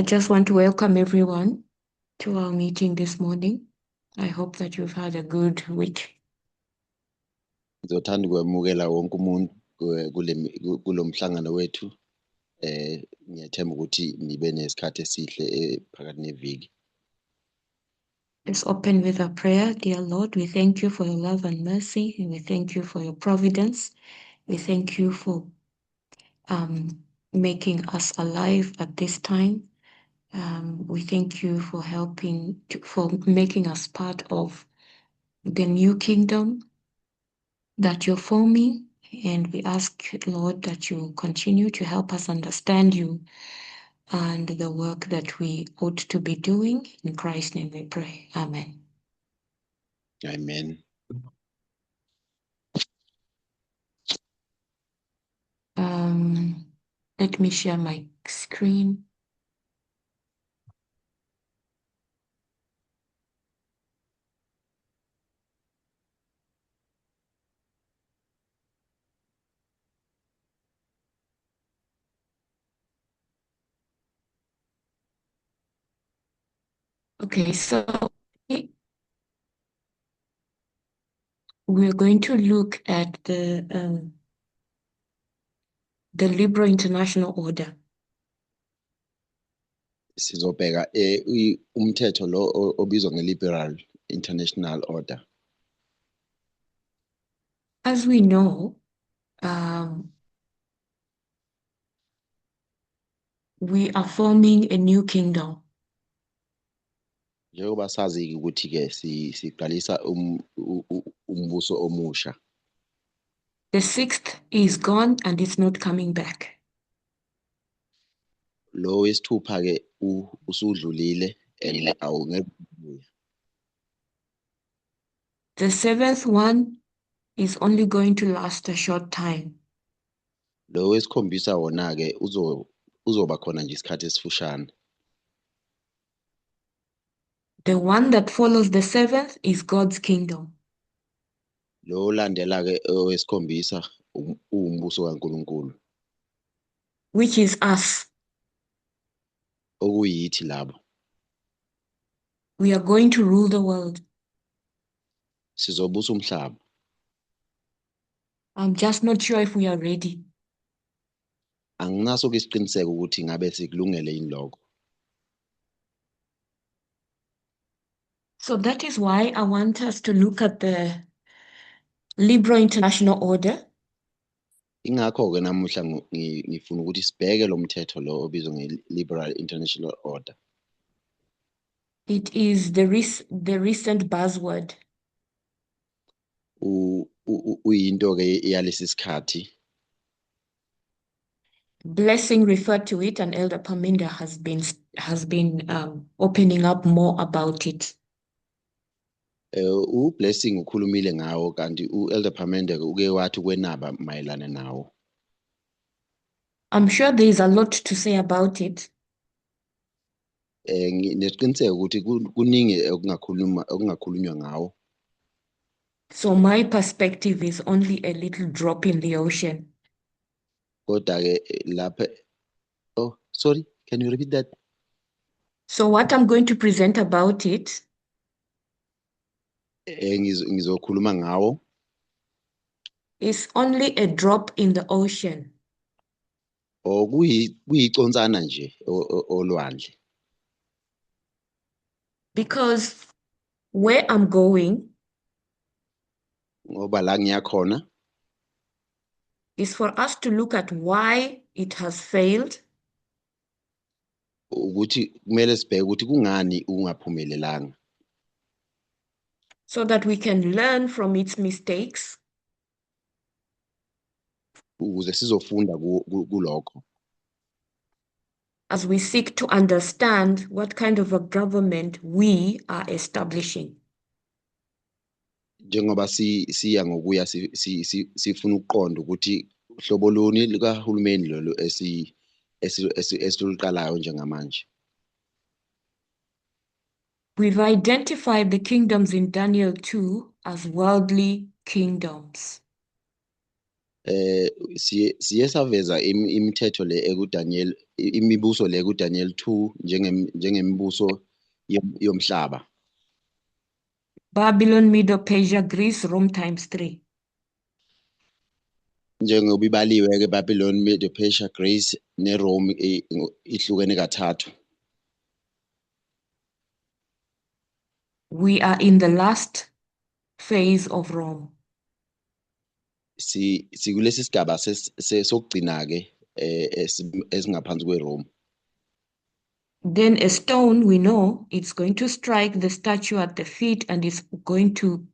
I just want to welcome everyone to our meeting this morning. I hope that you've had a good week. Ngizothanda ukwemukela wonke umuntu kulo mhlangano wethu. Ngiyathemba ukuthi nibe nesikhathi esihle phakathi neviki. Let's open with a prayer. Dear Lord, we thank you for your love and mercy, and we thank you for your providence. We thank you for making us alive at this time. We thank you for for making us part of the new kingdom that you're forming. And we ask, Lord, that you continue to help us understand you and the work that we ought to be doing. In Christ's name we pray. Amen. Amen. Let me share my screen. Okay, so we're going to look at the Liberal International Order. Sizobheka umthetho lo obizwa nge-Liberal International Order. As we know, we are forming a new kingdom. Njengoba sazi ukuthi ke siqalisa umbuso omusha. The sixth is gone and it's not coming back. Lo wesithupha ke usudlulile and awungeke ubuye. The seventh one is only going to last a short time. Lo wesikhombisa wona ke uzoba khona nje isikhathi esifushane. The one that follows the seventh is God's kingdom. Lo olandela ke owesikhombisa uwumbuso kaNkulunkulu. Which is us. Okuyithi labo. We are going to rule the world. Sizobusa umhlaba. I'm just not sure if we are ready. Anginaso ke isiqiniseko ukuthi ngabe sikulungele yini lokho. So that is why I want us to look at the Liberal International Order. Ingakho ke namuhla ngifuna ukuthi sibheke lo mthetho lo obizwa nge-Liberal International Order. It is the recent buzzword. Uyinto ke yalesi sikhathi. Blessing referred to it, and Elder Parminder has been opening up more about it. uBlessing ukhulumile ngawo kanti uElder Parminder uke wathi kwenaba mayelana nawo. I'm sure there is a lot to say about it. Ngineqiniseko ukuthi kuningi okungakhulunywa ngawo. So my perspective is only a little drop in the ocean. Kodwa ke lapha, oh, sorry, can you repeat that? So what I'm going to present about it Ngizokhuluma ngawo is only a drop in the ocean. O kuyiconsana nje olwandle. Because where I'm going ngoba la ngiyakhona is for us to look at why it has failed. Ukuthi kumele sibheke ukuthi kungani ungaphumelelanga. So that we can learn from its mistakes. Ukuze sizofunda kulokho. As we seek to understand what kind of a government we are establishing. Njengoba siya ngokuya sifuna ukuqonda ukuthi hlobo luni likahulumeni lolu esiluqalayo njengamanje. We've identified the kingdoms in Daniel 2 as worldly kingdoms. Siye saveza imithetho le ekuDaniel, imibuso le kuDaniel 2 njengemibuso yomhlaba. Babylon, Medo Persia, Greece, Rome times three. Njengoba ibaliwe ke Babylon, Medo Persia, Greece neRome ihlukene kathathu. We are in the last phase of Rome. Si sikulesi sigaba sokugcina ke esingaphansi kweRome. Then a stone, we know it's going to strike the statue at the feet and it's going to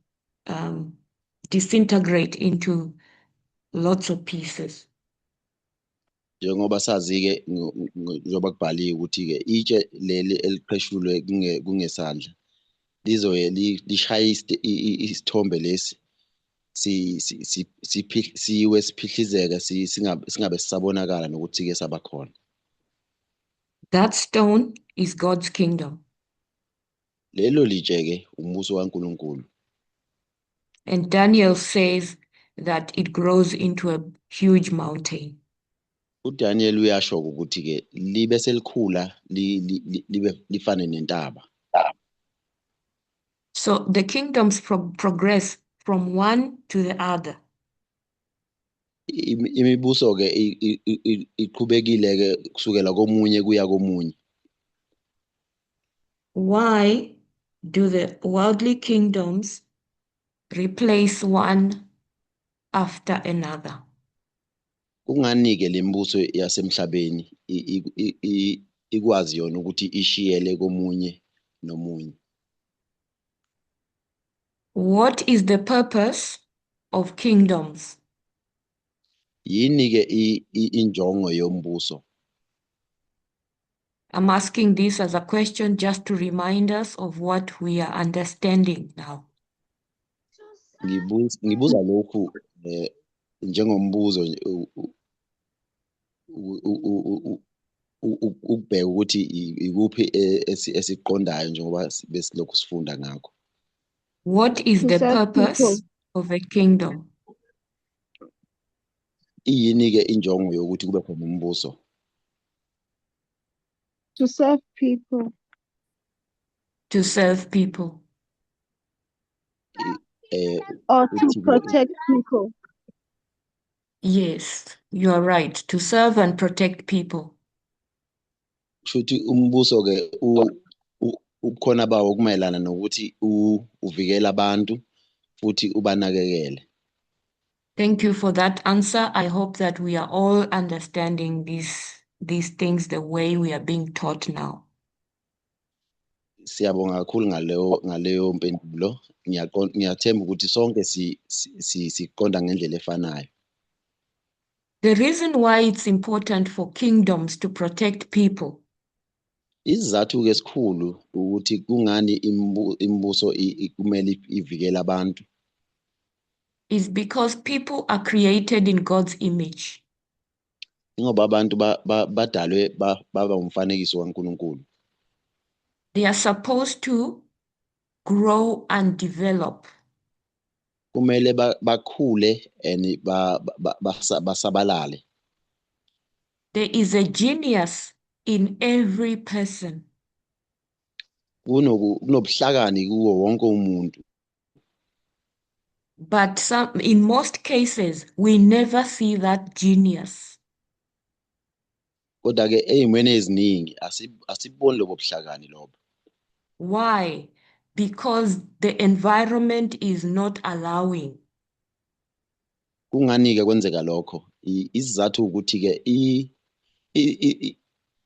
disintegrate into lots of pieces. Njengoba sazi ke, njengoba kubhaliwe ukuthi ke itshe leli eliqheshulwe kungesandla lizoye lishaye isithombe lesi, siwe, siphihlizeke, singabe sisabonakala nokuthi ke sabakhona. That stone is God's kingdom. Lelo litshe ke umbuso kaNkulunkulu. And Daniel says that it grows into a huge mountain. uDaniel uyasho ukuthi ke libe selikhula, libe lifane nentaba. So the kingdoms progress from one to the other. Imibuso ke iqhubekile ke kusukela komunye kuya komunye. Why do the worldly kingdoms replace one after another? Kungani ke lembuso yasemhlabeni ikwazi yona ukuthi ishiyele komunye nomunye? What is the purpose of kingdoms? Yini ke injongo yombuso? I'm asking this as a question just to remind us of what we are understanding now. Ngibuza lokhu njengombuzo nje, ukubheka ukuthi ikuphi esiqondayo njengoba besilokhu sifunda ngakho. What is To the serve purpose people. of a kingdom? Iyini ke injongo yokuthi kube khona umbuso? To serve people. To serve people. Or to Uthi ke protect people. Yes, you are right. To serve and protect people. Kushuthi umbuso ke ubukhona bawo kumayelana nokuthi uvikela abantu futhi ubanakekele. Thank you for that answer. I hope that we are all understanding these things the way we are being taught now. Siyabonga kakhulu ngaleyo mpendulo. Ngiyathemba ukuthi sonke siqonda ngendlela efanayo. The reason why it's important for kingdoms to protect people Isizathu ke esikhulu ukuthi kungani imibuso kumele ivikele abantu is because people are created in God's image. Ngoba abantu badalwe baba umfanekiso kaNkulunkulu. They are supposed to grow and develop. Kumele bakhule and basabalale. There is a genius in every person. Kunobuhlakani kuwo wonke umuntu. But in most cases, we never see that genius. Kodwa ke ezimweni eziningi asiboni lobo buhlakani lobo. Why? Because the environment is not allowing. Kungani ke kwenzeka lokho? Isizathu ukuthi ke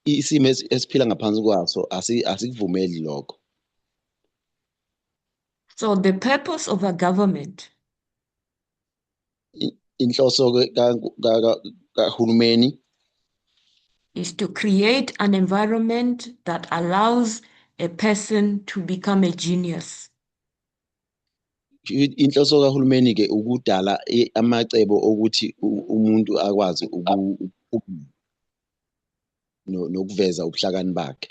isimo esiphila ngaphansi kwaso asikuvumeli lokho. So the purpose of a government Inhloso ke kahulumeni is to create an environment that allows a person to become a genius. Inhloso kahulumeni ke ukudala amacebo okuthi umuntu akwazi nokuveza ubuhlakani bakhe.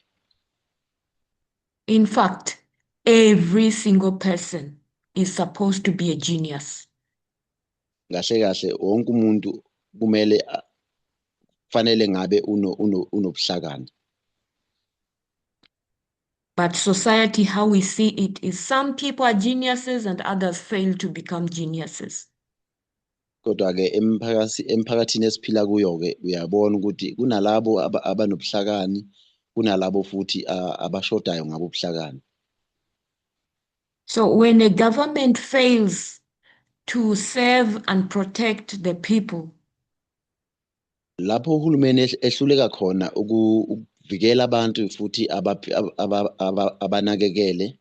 In fact, every single person is supposed to be a genius. Kahle kahle wonke umuntu kumele kufanele ngabe unobuhlakani. But society, how we see it, is some people are geniuses and others fail to become geniuses. Kodwa-ke emphakathini esiphila kuyo-ke uyabona ukuthi kunalabo abanobuhlakani, kunalabo futhi abashodayo ngabo ubuhlakani. So when a government fails to serve and protect the people, lapho uhulumeni ehluleka khona ukuvikela abantu futhi abanakekele,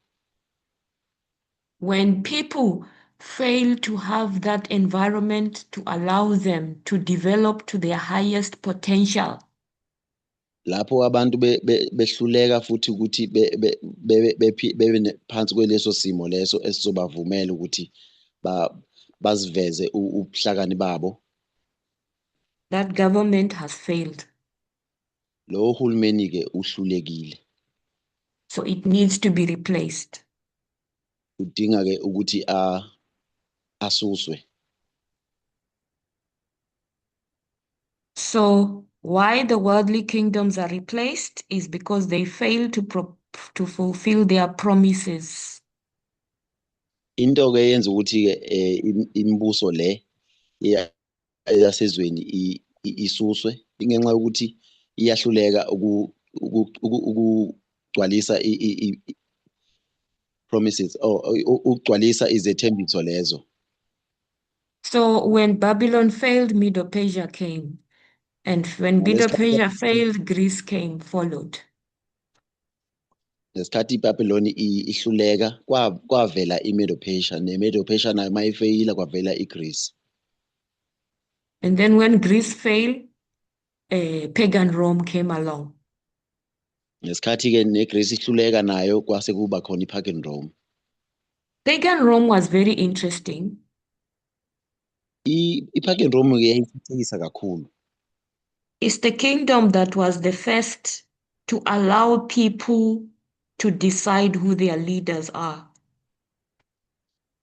when people fail to have that environment to allow them to develop to their highest potential, lapho abantu behluleka futhi ukuthi bebe phansi kweleso simo leso esizobavumela ukuthi baziveze ubuhlakani babo, that government has failed. Lowo hulumeni-ke uhlulekile. So it needs to be replaced. Udinga-ke ukuthi asuswe. So why the worldly kingdoms are replaced is because they fail to fulfill their promises. Into ke yenza ukuthi ke imibuso le yasezweni isuswe ingenxa yokuthi iyahluleka ukugcwalisa promises or ukugcwalisa izethembiso lezo. So when Babylon failed, Medo-Persia came. And when Medo-Persia failed, Greece came, followed. Ngesikhathi iBabylon ihluleka kwavela iMedo-Persia, neMedo-Persia nayo mayifeyila kwavela iGreece. And then when Greece failed, pagan Rome came along. Ngesikhathi ke neGreece ihluleka nayo kwase kuba khona iPagan Rome. Pagan Rome was very interesting. IPagan Rome ke yayithuthukisa kakhulu. It's the kingdom that was the first to allow people to decide who their leaders are.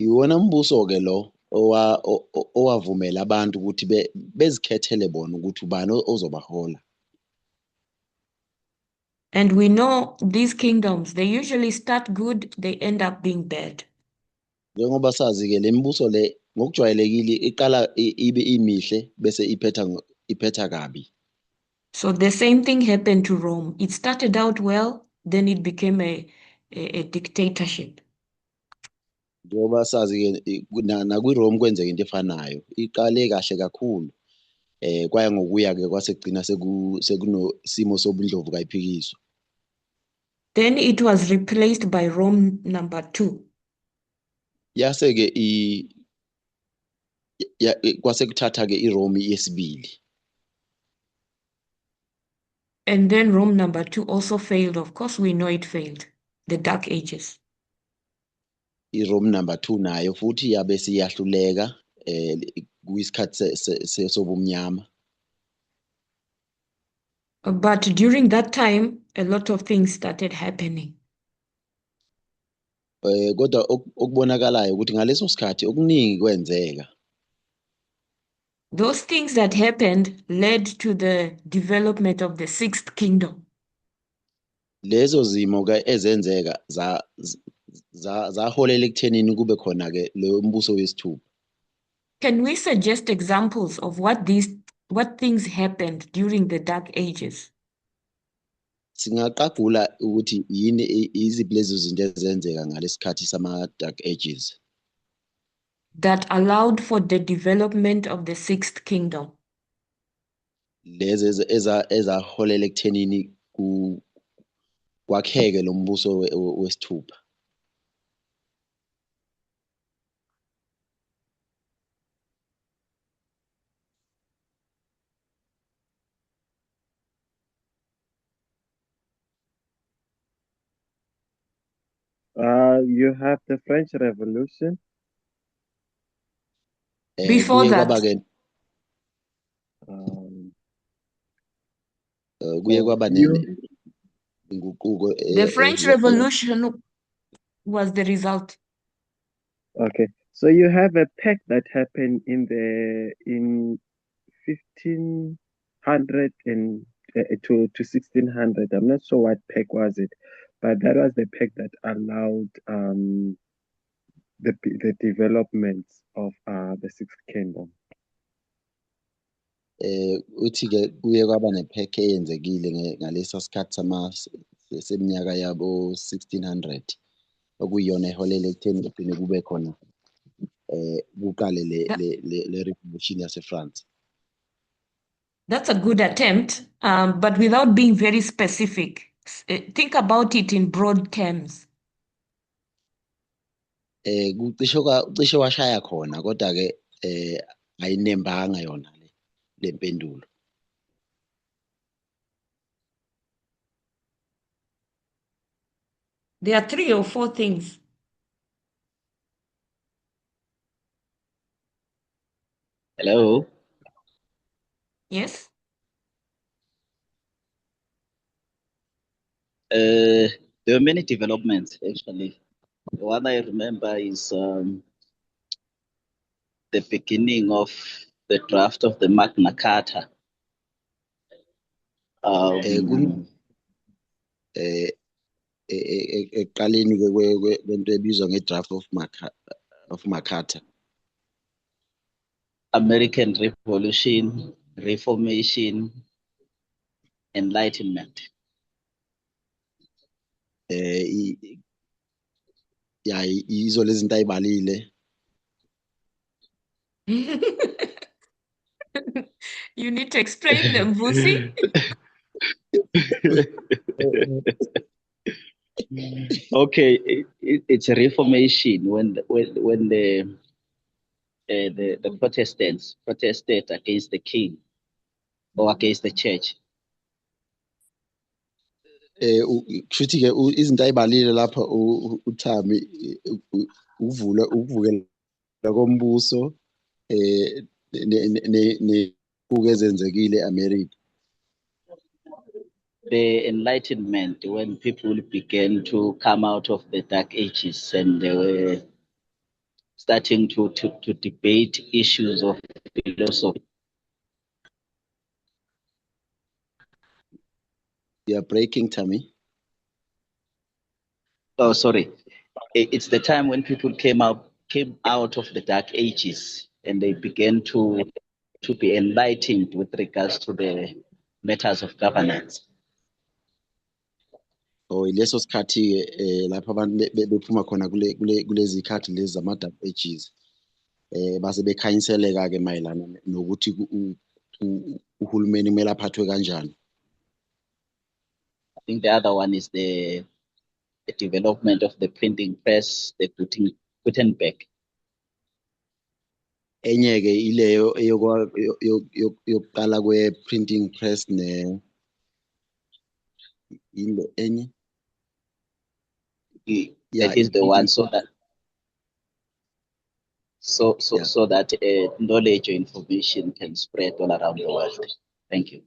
Iwona mbuso ke lo owavumela abantu ukuthi bezikhethele bona ukuthi ubani ozobahola. And we know these kingdoms, they usually start good, they end up being bad. Njengoba sazi ke lembuso le ngokujwayelekile iqala ibe imihle bese iphetha kabi. So the same thing happened to Rome. It started out well, then it became a dictatorship. Njengoba sazi ke nakwiRome kwenzeka into efanayo. Iqale kahle kakhulu. Kwaya ngokuya ke kwasegcina sekunosimo sobundlovu kayiphikiswa. Then it was replaced by Rome number 2. Yase ke kwase kuthatha ke iRome yesibili. And then Rome number 2 also failed. Of course, we know it failed. The Dark Ages. iRome number 2 nayo futhi yabe siyahluleka kuyisikhathi sobumnyama. But during that time, a lot of things started happening. Kodwa okubonakalayo ukuthi ngaleso sikhathi okuningi kwenzeka. Those things that happened led to the development of the Sixth Kingdom. Lezo zimo ke ezenzeka zaholela ekuthenini kube khona ke lo mbuso wesithupha. Can we suggest examples of what things happened during the Dark Ages? Singaqagula ukuthi yini iziphi lezo zinto ezenzeka ngalesikhathi sama Dark Ages that allowed for the development of the Sixth Kingdom. Lezi ezaholela ekuthenini kwakheke lo mbuso wesithupha. You have the French Revolution. Before that. The French Revolution was the result. Okay, So you have a pact that happened in 1500 and to 1600. I'm not sure what pact was it, but that was the pact that allowed the development of the Sixth Kingdom. Uthi ke kuye kwaba ne-pact eyenzekile ngalesa sikhathi seminyaka yabo 1600, okuyiyona eholela ekutheni kugcine kube khona kuqale le revolution yase-France. That's a good attempt, but without being very specific. Think about it in broad terms. Kucishe washaya khona, kodwa ke ayinembanga yona le mpendulo. There are 3 or 4 things. Hello. Yes. There are many developments, actually. The one I remember is the beginning of the draft of the Magna Carta. Ekuqaleni ke kwento ebizwa nge-draft of Magna. American Revolution, Reformation, Enlightenment. Ya, yizo lezi zinto ayibalile. You need to explain them, Vusi. Okay, it's a reformation when the Protestants protested against the king or against the church. Kushuthi ke izinto ayibalile lapha uThami, uvula ukuvukela kombuso ne ezenzekile eAmerica. The Enlightenment, when people began to come out of the Dark Ages and they were starting to debate issues of philosophy. You are breaking, Tammy. Oh, sorry. It's the time when people came out of the Dark Ages and they began to be enlightened with regards to the matters of governance. Oh, ileso sikhathi lapho abantu bephuma khona kulezi zikhathi lezi zama Dark Ages. Base bekhanyiseleka ke mayelana nokuthi uhulumeni kumele aphathwe kanjani. I think the other one is the development of the printing press, the Gutenberg. Enye ke ileyo yokuqala kwe printing press ne ile enye. Yeah, that is the one, so that so that knowledge or information can spread all around the world. Thank you.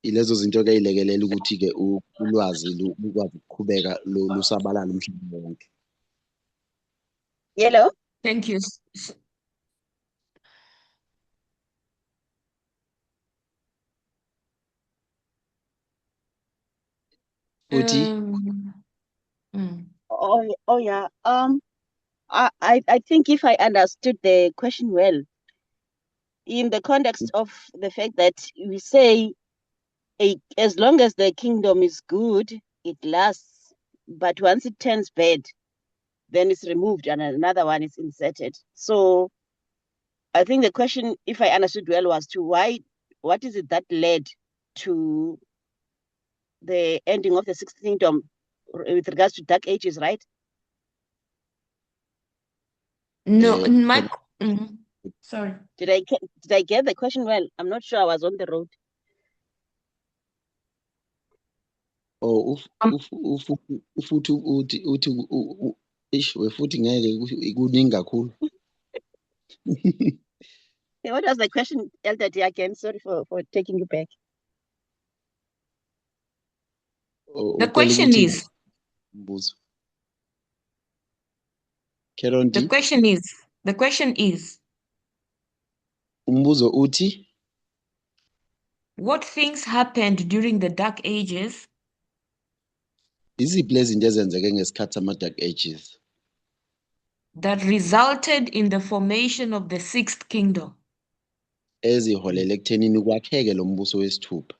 Ilezo zinto ke ilekelela ukuthi ke ulwazi lukwazi ukuqhubeka lusabalala umhlaba wonke. Hello. Thank you. Futhi. Oh yeah. I think if I understood the question well, in the context of the fact that we say as long as the kingdom is good, it lasts, but once it turns bad, then it's removed and another one is inserted. So I think the question, if I understood well, was to why, what is it that led to the ending of the Sixth Kingdom with regards to Dark Ages, right? No, my sorry. Did I get the question well? I'm not sure. I was on the road. Oh, ufuthi uthi ish wefuthi ngeke kuningi kakhulu. What was the question, Elder D, again? Sorry for taking you back. The question is, Carry on. The D. question is, the question is, Umbuzo uthi what things happened during the Dark Ages iziphi lezi zinto ezenzeke ngesikhathi sama-Dark Ages that resulted in the formation of the sixth kingdom? Eziholele ekuthenini kwakheke lo mbuso wesithupha?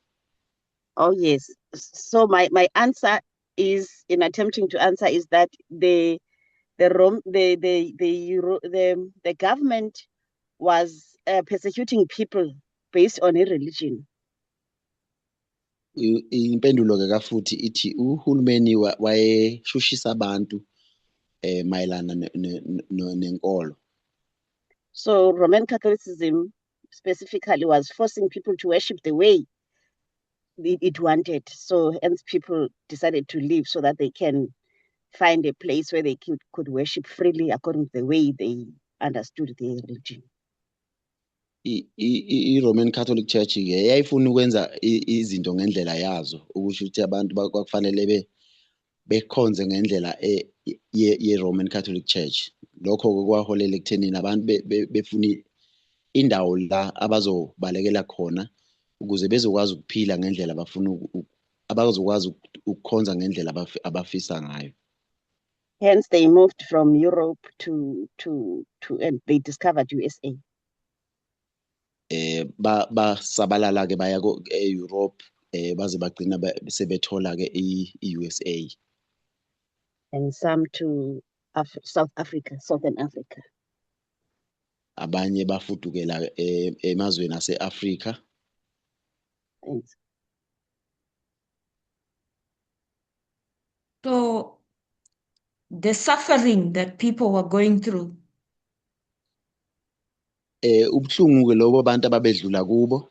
Oh yes. So my answer is, in attempting to answer, is that the Rome the Euro, the government was persecuting people based on a religion. Impendulo-ke kafuthi ithi uhulumeni wayeshushisa abantu mayelana nenkolo. So Roman Catholicism specifically was forcing people to worship the way it wanted. So hence people decided to leave so that they can find a place where they could worship freely according to the way they understood their religion. I-Roman Catholic Church-ke yayifuna ukwenza izinto ngendlela yazo, ukusho ukuthi abantu kwakufanele bekhonze ngendlela ye-Roman Catholic Church. Lokho-ke kwaholela ekuthenini abantu befune indawo la abazobalekela khona ukuze bezokwazi ukuphila ngendlela abafuna abazokwazi ukukhonza ngendlela abafisa ngayo. Hence they moved from Europe to and they discovered USA. Basabalala ke baya e-Europe baze bagcina sebethola ke i-USA. And some to South Africa, Southern Africa. Abanye bafudukela emazweni ase-Afrika. Thanks. So the suffering that people were going through Ubuhlungu ke lobo abantu ababedlula kubo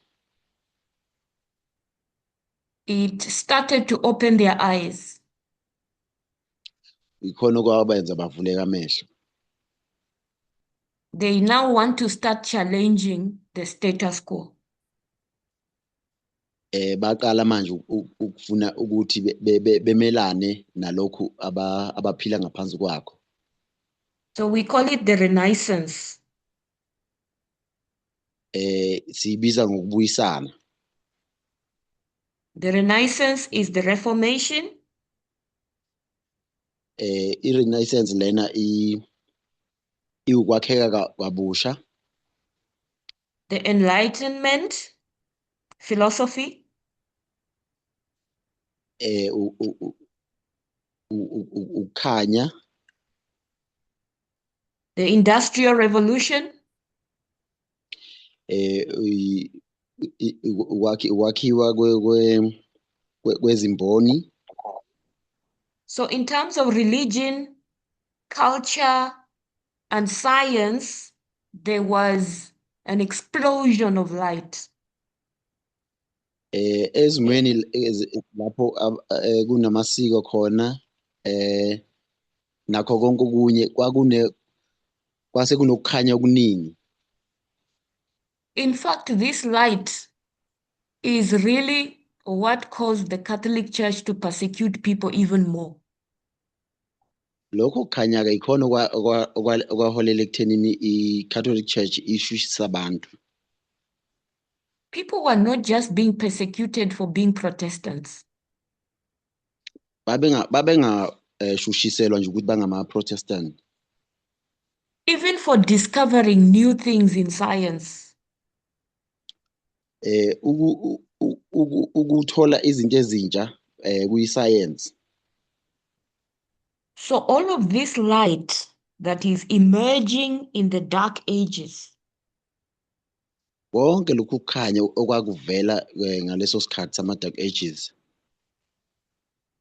it started to open their eyes. Ikhona okwabenza bavuleka amehlo. They now want to start challenging the status quo. Baqala manje ukufuna ukuthi bemelane nalokhu abaphila ngaphansi kwakho. So we call it the Renaissance. Siyibiza ngokubuyisana. The Renaissance is the Reformation. I-Renaissance lena iwukwakheka kabusha. The Enlightenment philosophy. Ukukhanya. The Industrial Revolution. Ukwakhiwa kwezimboni. So in terms of religion, culture, and science, there was an explosion of light. Ezimweni lapho kunamasiko khona nakho konke okunye kwakune kwase kunokukhanya okuningi. In fact, this light is really what caused the Catholic Church to persecute people even more. Lokho kukhanya ke ikhona okwaholela ekuthenini i-Catholic Church ishushisa abantu. People were not just being persecuted for being Protestants. Babenga shushiselwa nje ukuthi bangama-Protestant. Even for discovering new things in science. Ukuthola izinto ezintsha kuyi-science. So all of this light that is emerging in the Dark Ages Konke lokhu kukhanya okwakuvela ngaleso sikhathi sama-Dark Ages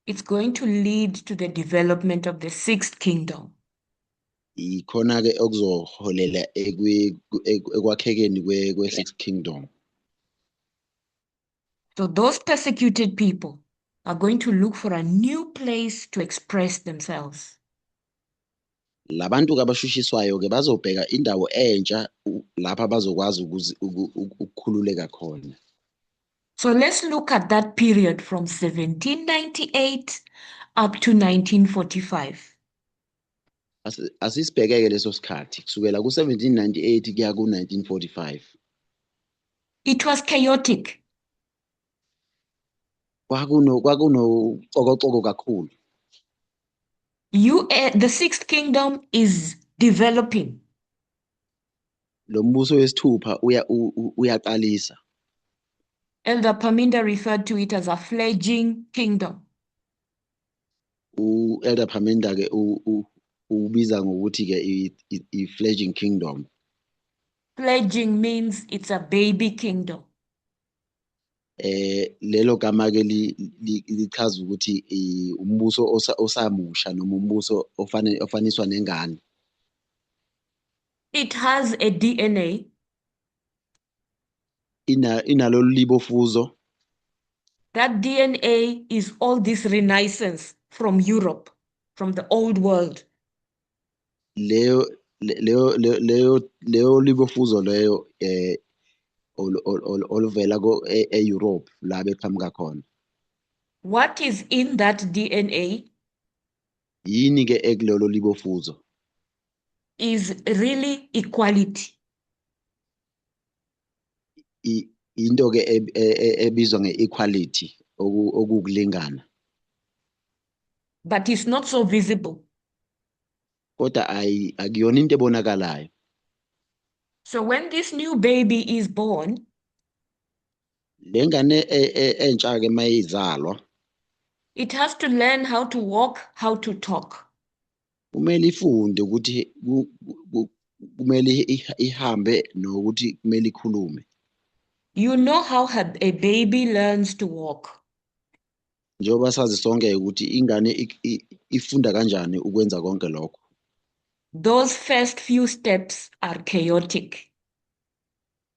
it's going to lead to the development of the sixth kingdom. Ikhona ke okuzoholela ekwakhekeni kwe-sixth kingdom. So those persecuted people are going to look for a new place to express themselves. Labantu ke abashushiswayo ke bazobheka indawo entsha lapha bazokwazi ukukhululeka khona. So let's look at that period from 1798 up to 1945. Asisibhekeke leso sikhathi kusukela ku-1798 kuya ku-1945. It was chaotic. Kwakunoxokoxoko kakhulu. The sixth kingdom is developing. Lo mbuso wesithupha uyaqalisa. Elder Parminder referred to it as a fledgling kingdom. U-Elder Parminder ke ubiza ngokuthi ke i-fledgling kingdom. Fledgling means it's a baby kingdom. Lelo gama ke lichaza ukuthi umbuso osamusha noma umbuso ofaniswa nengane. It has a DNA. Inalolu libofuzo. That DNA is all this renaissance from Europe, from the old world. Leyo libofuzo leyo oluvela ko e-Europe la beqhamuka khona. What is in that DNA Yini ke ekulolo libofuzo? is really equality. Into ke ebizwa nge-equality, okukulingana. But it's not so visible. Kodwa akuyona into ebonakalayo. So when this new baby is born, le ngane entsha ke mayizalwa, it has to learn how to walk, how to talk. Kumele ifunde ukuthi kumele ihambe nokuthi kumele ikhulume. You know how a baby learns to walk. Njengoba sazi sonke ukuthi ingane ifunda kanjani ukwenza konke lokho. Those first few steps are chaotic.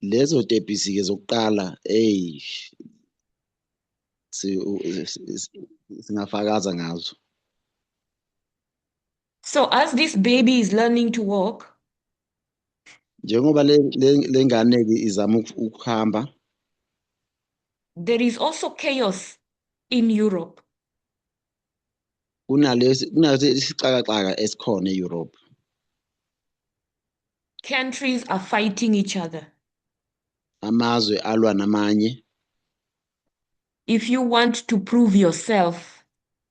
Lezo tebhisi ke zokuqala, hey, singafakaza ngazo. So as this baby is learning to walk, njengoba le ngane ke izama ukuhamba, there is also chaos in Europe. Kunalesi isixakaxaka esikhona eEurope. Countries are fighting each other. Amazwe alwa namanye. If you want to prove yourself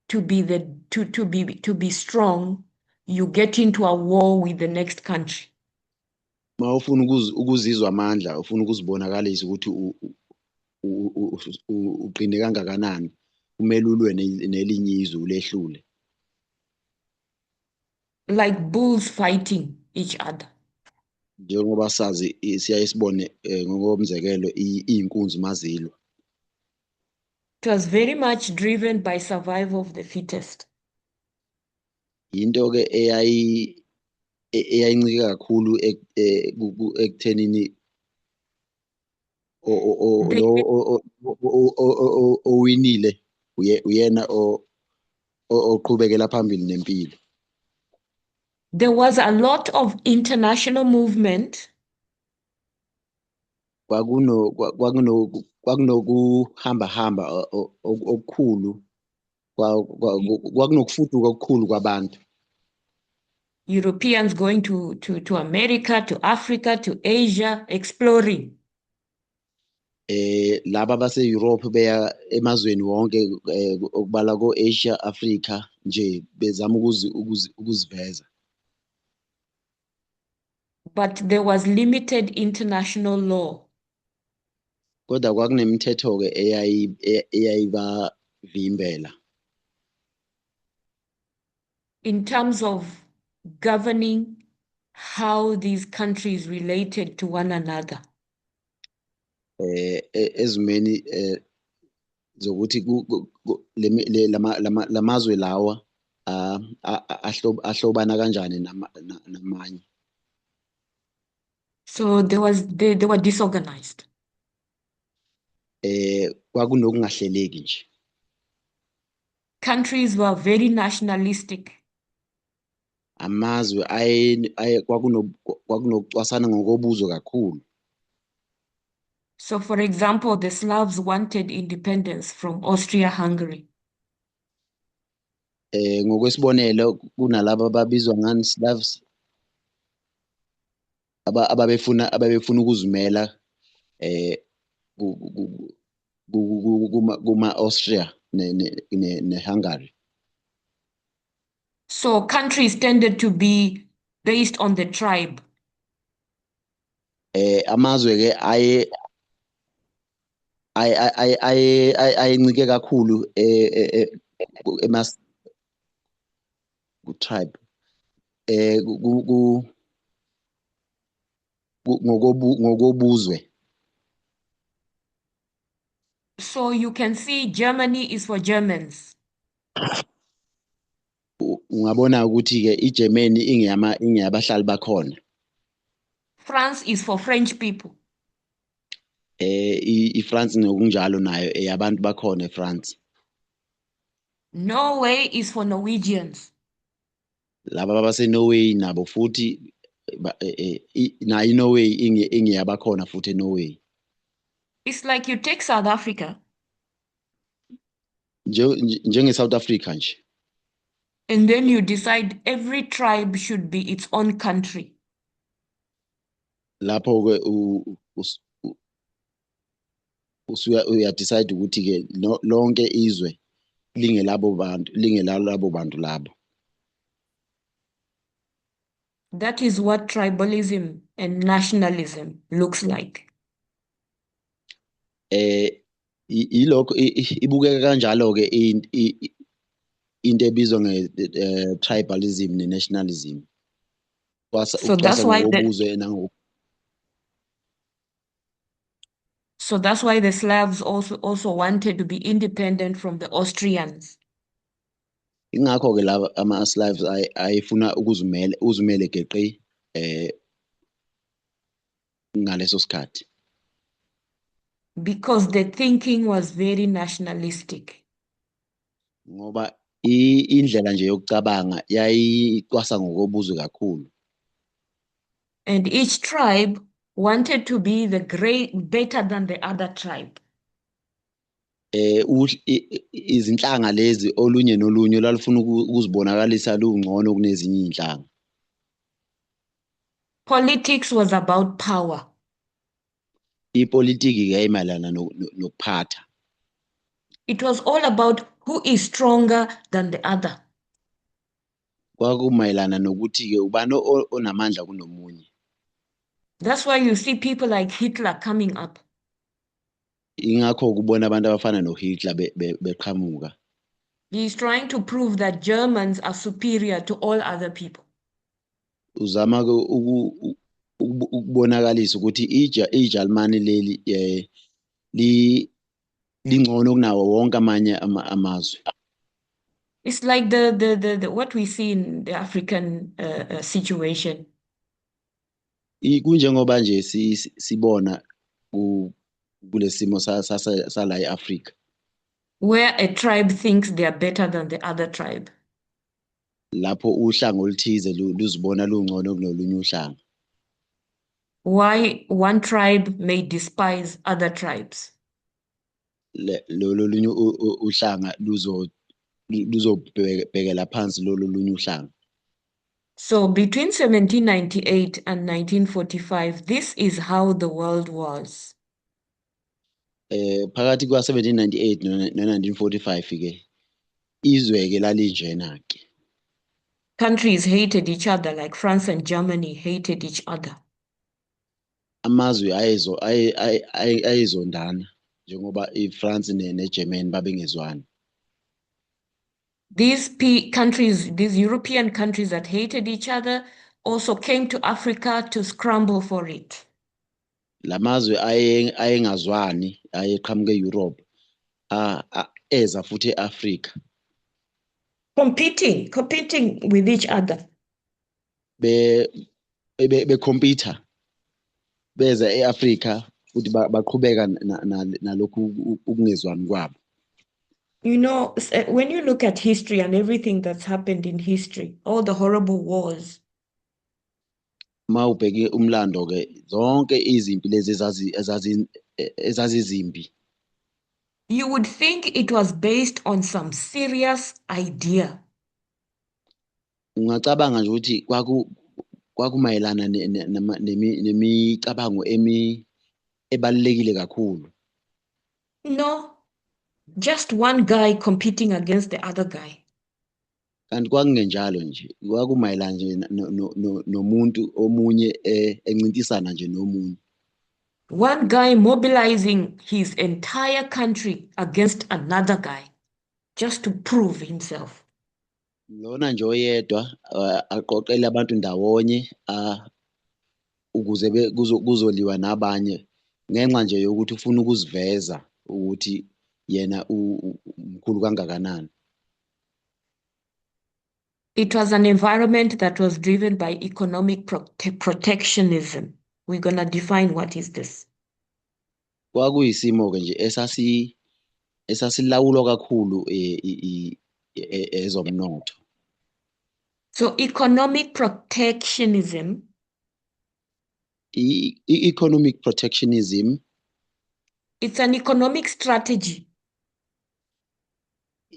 to be the to, to be to be strong, you get into a war with the next country. Mawufuna ukuzizwa amandla, ufuna ukuzibonakalisa ukuthi uqine kangakanani, kumele ulwe nelinye izwe ulehlule. Like bulls fighting each other. Njengoba sazi siyaye sibone ngokomzekelo iy'nkunzi mazilwa. It was very much driven by survival of the fittest. Into ke eyayincike kakhulu ekuthenini lo owinile uyena oqhubekela phambili nempilo. There was a lot of international movement. Kwakunokuhamba hamba okukhulu, kwakunokufuduka okukhulu kwabantu. Europeans going to America, to Africa, to Asia, exploring. Laba base Europe beya emazweni wonke, okubala ko Asia, Africa nje, bezama ukuziveza. But there was limited international law. Kodwa kwakunemithetho ke eyayibavimbela. In terms of governing how these countries related to one another. Ezimeni zokuthi lamazwe lawa ahlobana kanjani namanye. So they were disorganized. Kwakunokungahleleki nje. Countries were very nationalistic. Amazwe kwakunokucwasana ngokobuzwe kakhulu. So for example, the Slavs wanted independence from Austria-Hungary. Ngokwesibonelo kunalabo ababizwa ngani Slavs ababefuna ukuzimela kuma Austria ne Hungary. So countries tended to be based on the tribe. Amazwe ke aye ayencike kakhulu emas ku tribe ku ngokobuzwe. So you can see Germany is for Germans. Ungabona ukuthi ke iGermany ingeyabahlali bakhona. France is for French people. iFrance ngokunjalo nayo eyabantu bakhona eFrance. Norway is for Norwegians. Laba abase Norway nabo futhi nayo iNorway ingeyabakhona futhi eNorway. It's like you take South Africa. Njenge South Africa nje. And then you decide every tribe should be its own country. Lapho ke usuya uya decide ukuthi ke lonke izwe lingelabo bantu, lingelalabo bantu labo. That is what tribalism and nationalism looks like. Ilokho ibukeka kanjalo ke into ebizwa nge tribalism ne nationalism. So that's why the Ngokobuzwe nango So that's why the Slavs also wanted to be independent from the Austrians. Ingakho ke laba ama Slavs ayefuna ukuzimela, uzimele geqe ngaleso sikhathi. Because the thinking was very nationalistic. Ngoba indlela nje yokucabanga yayicwasa ngokobuzwe kakhulu. And each tribe wanted to be the great, better than the other tribe. Izinhlanga lezi olunye nolunye lalufuna ukuzibonakalisa lungcono kunezinye izinhlanga. Politics was about power. Ipolitiki yayimayelana nokuphatha. It was all about who is stronger than the other. Kwakumayelana nokuthi ke ubani onamandla kunomunye. That's why you see people like Hitler coming up. Ingakho kubona abantu abafana noHitler beqhamuka. He is trying to prove that Germans are superior to all other people. Uzama ukubonakalisa ukuthi iJalimane leli lingcono kunawo wonke amanye amazwe. It's like the what we see in the African situation. Kunjengoba nje sibona kulesimo sala eAfrika. Where a tribe thinks they are better than the other tribe. Lapho uhlanga oluthize luzibona lungcono kunolunye uhlanga. Why one tribe may despise other tribes. Lolo lunye uhlanga luzobhekela phansi lolo lunye uhlanga. So between 1798 and 1945, this is how the world was. Phakathi kwa 1798 no 1945 ke izwe ke lalinjena ke. Countries hated each other, like France and Germany hated each other. Amazwe ayezondana njengoba iFrance neGermany babengezwani. These countries, these European countries that hated each other, also came to Africa to scramble for it. Lamazwe ayengazwani ayeqhamuka eEurope eza futhi eAfrica. Competing with each other. Be compete beza eAfrica futhi baqhubeka nalokhu ukungezwani kwabo. When you look at history and everything that's happened in history, all the horrible wars. Mawubheke umlando ke zonke izimpi lezi ezazizimbi. You would think it was based on some serious idea. Ungacabanga nje ukuthi kwakumayelana nemicabango ebalulekile kakhulu. No, just one guy competing against the other guy. Kanti kwakungenjalo nje, kwakumayelana nje nomuntu omunye encintisana nje nomunye. One guy mobilizing his entire country against another guy just to prove himself. Lona nje oyedwa aqoqele abantu ndawonye ukuze kuzoliwa nabanye ngenxa nje yokuthi ufuna ukuziveza ukuthi yena mkhulu kangakanani. It was an environment that was driven by economic protectionism. We're going to define what is this. Kwakuyisimo ke nje esasilawulwa kakhulu ezomnotho. So economic protectionism I-economic protectionism, it's an economic strategy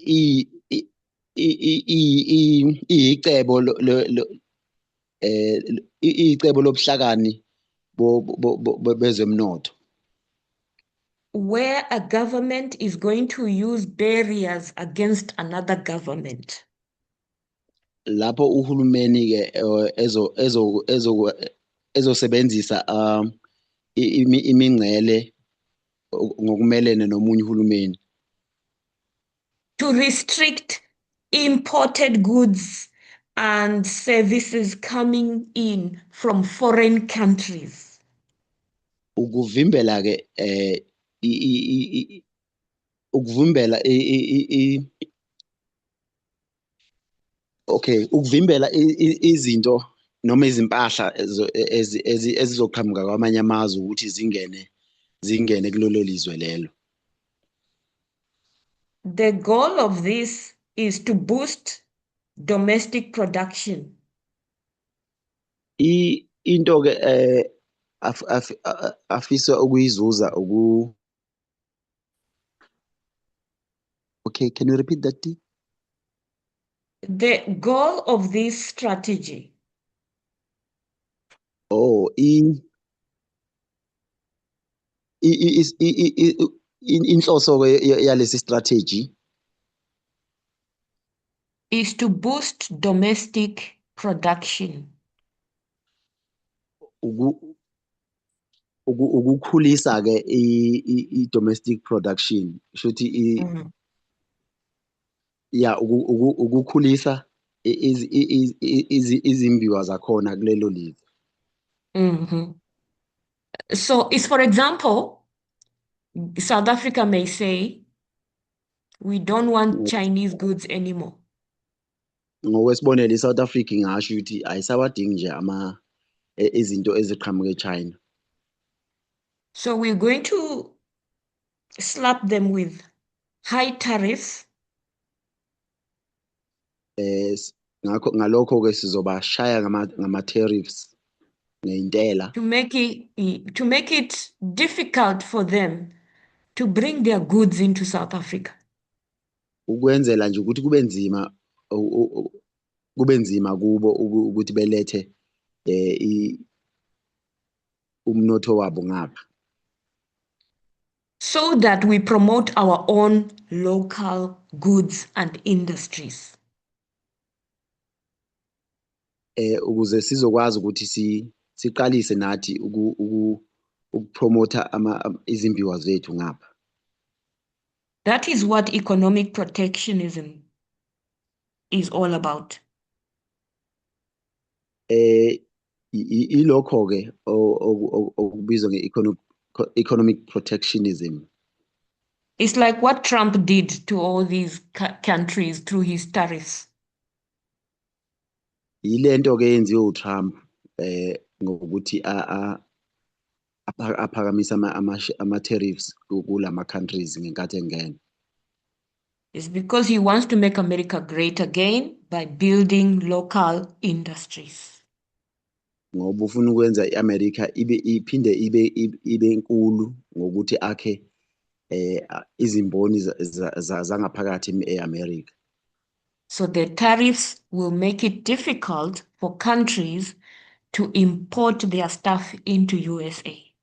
iyicebo icebo lobuhlakani bezomnotho where a government is going to use barriers against another government. Lapho uhulumeni ke ezosebenzisa imingcele ngokumelene nomunye uhulumeni to restrict imported goods and services coming in from foreign countries. Ukuvimbela ke ukuvimbela okay, ukuvimbela izinto noma izimpahla ezizoqhamuka kwamanye amazwe ukuthi zingene kulolo lizwe lelo. The goal of this is to boost domestic production. Into ke afisa ukuyizuza uku Okay, can you repeat that, T? The goal of this strategy. Oh, inhloso ke yalesi strategy is to boost domestic production. Ukukhulisa ke i-domestic production, shuthi ya ukukhulisa izimbiwa zakhona kulelo lizwe. So it's, for example, South Africa may say, we don't want Chinese goods anymore. Ngokwesibonelo, iSouth Africa ingasho ukuthi ayisawadingi nje izinto eziqhamuka eChina. So we're going to slap them with high tariffs. Ngakho ngalokho ke sizobashaya ngama tariffs, ngeyintela, to make it difficult for them to bring their goods into South Africa. Ukwenzela nje ukuthi kube nzima kubo ukuthi belethe umnotho wabo ngapha. So that we promote our own local goods and industries. Ukuze sizokwazi ukuthi siqalise nathi ukupromotha izimbiwa zethu ngapha. That is what economic protectionism is all about. Ilokho ke okubizwa nge-economic protectionism. It's like what Trump did to all these countries through his tariffs. Yilento ke yenziwe uTrump ngokuthi aphakamisa ama tariffs kulama countries ngenkathi engena. It's because he wants to make America great again by building local industries. Ngoba ufuna ukwenza iAmerica ibe iphinde ibe inkulu ngokuthi akhe izimboni zangaphakathi eAmerica. So the tariffs will make it difficult for countries to import their stuff into USA.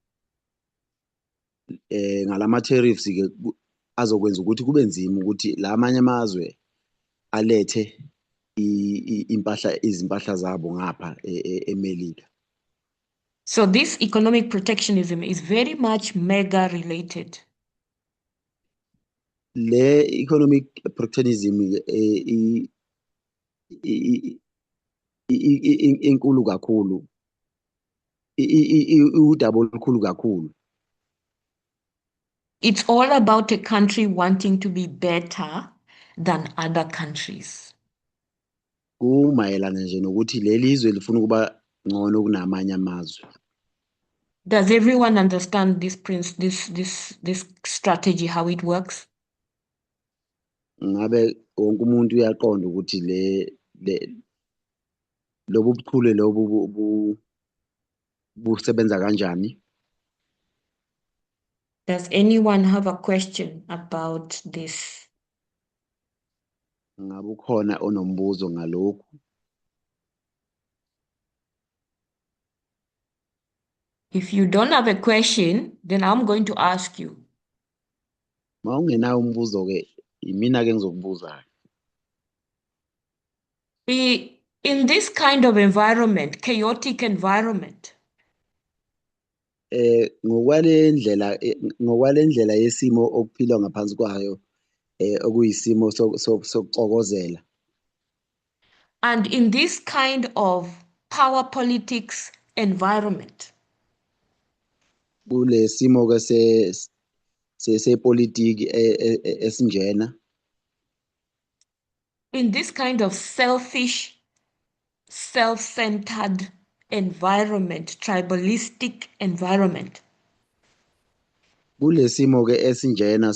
Ngalama tariffs ke azokwenza ukuthi kube nzima ukuthi lamanye amazwe alethe impahla, izimpahla zabo ngapha eMelika. So this economic protectionism is very much MAGA related. Le economic protectionism inkulu kakhulu, udaba olukhulu kakhulu. It's all about a country wanting to be better than other countries. Kumayelana nje nokuthi leli zwe lifuna ukuba ngcono kunamanye amazwe. Does everyone understand this prince, this strategy, how it works? Ngabe wonke umuntu uyaqonda ukuthi le lobu buchule lobu busebenza kanjani? Does anyone have a question about this? Ngabe ukhona onombuzo ngalokhu? If you don't have a question, then I'm going to ask you. Mawungenawo umbuzo ke, imina ke ngizokubuza. In this kind of environment, chaotic environment, Ngokwale ndlela yesimo okuphilwa ngaphansi kwayo, okuyisimo sokuxokozela, and in this kind of power politics environment, kule simo ke sepolitiki esinjena, in this kind of selfish, self-centered environment, tribalistic environment, kule simo ke esinjena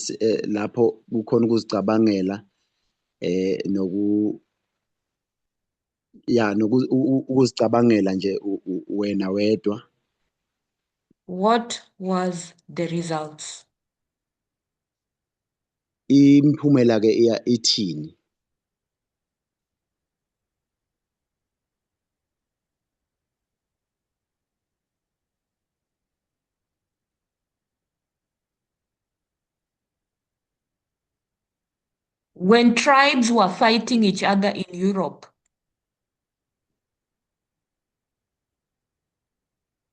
lapho kukhona ukuzicabangela noku ya noku ukuzicabangela nje wena wedwa, what was the results? Imiphumela ke iya ithini? When tribes were fighting each other in Europe,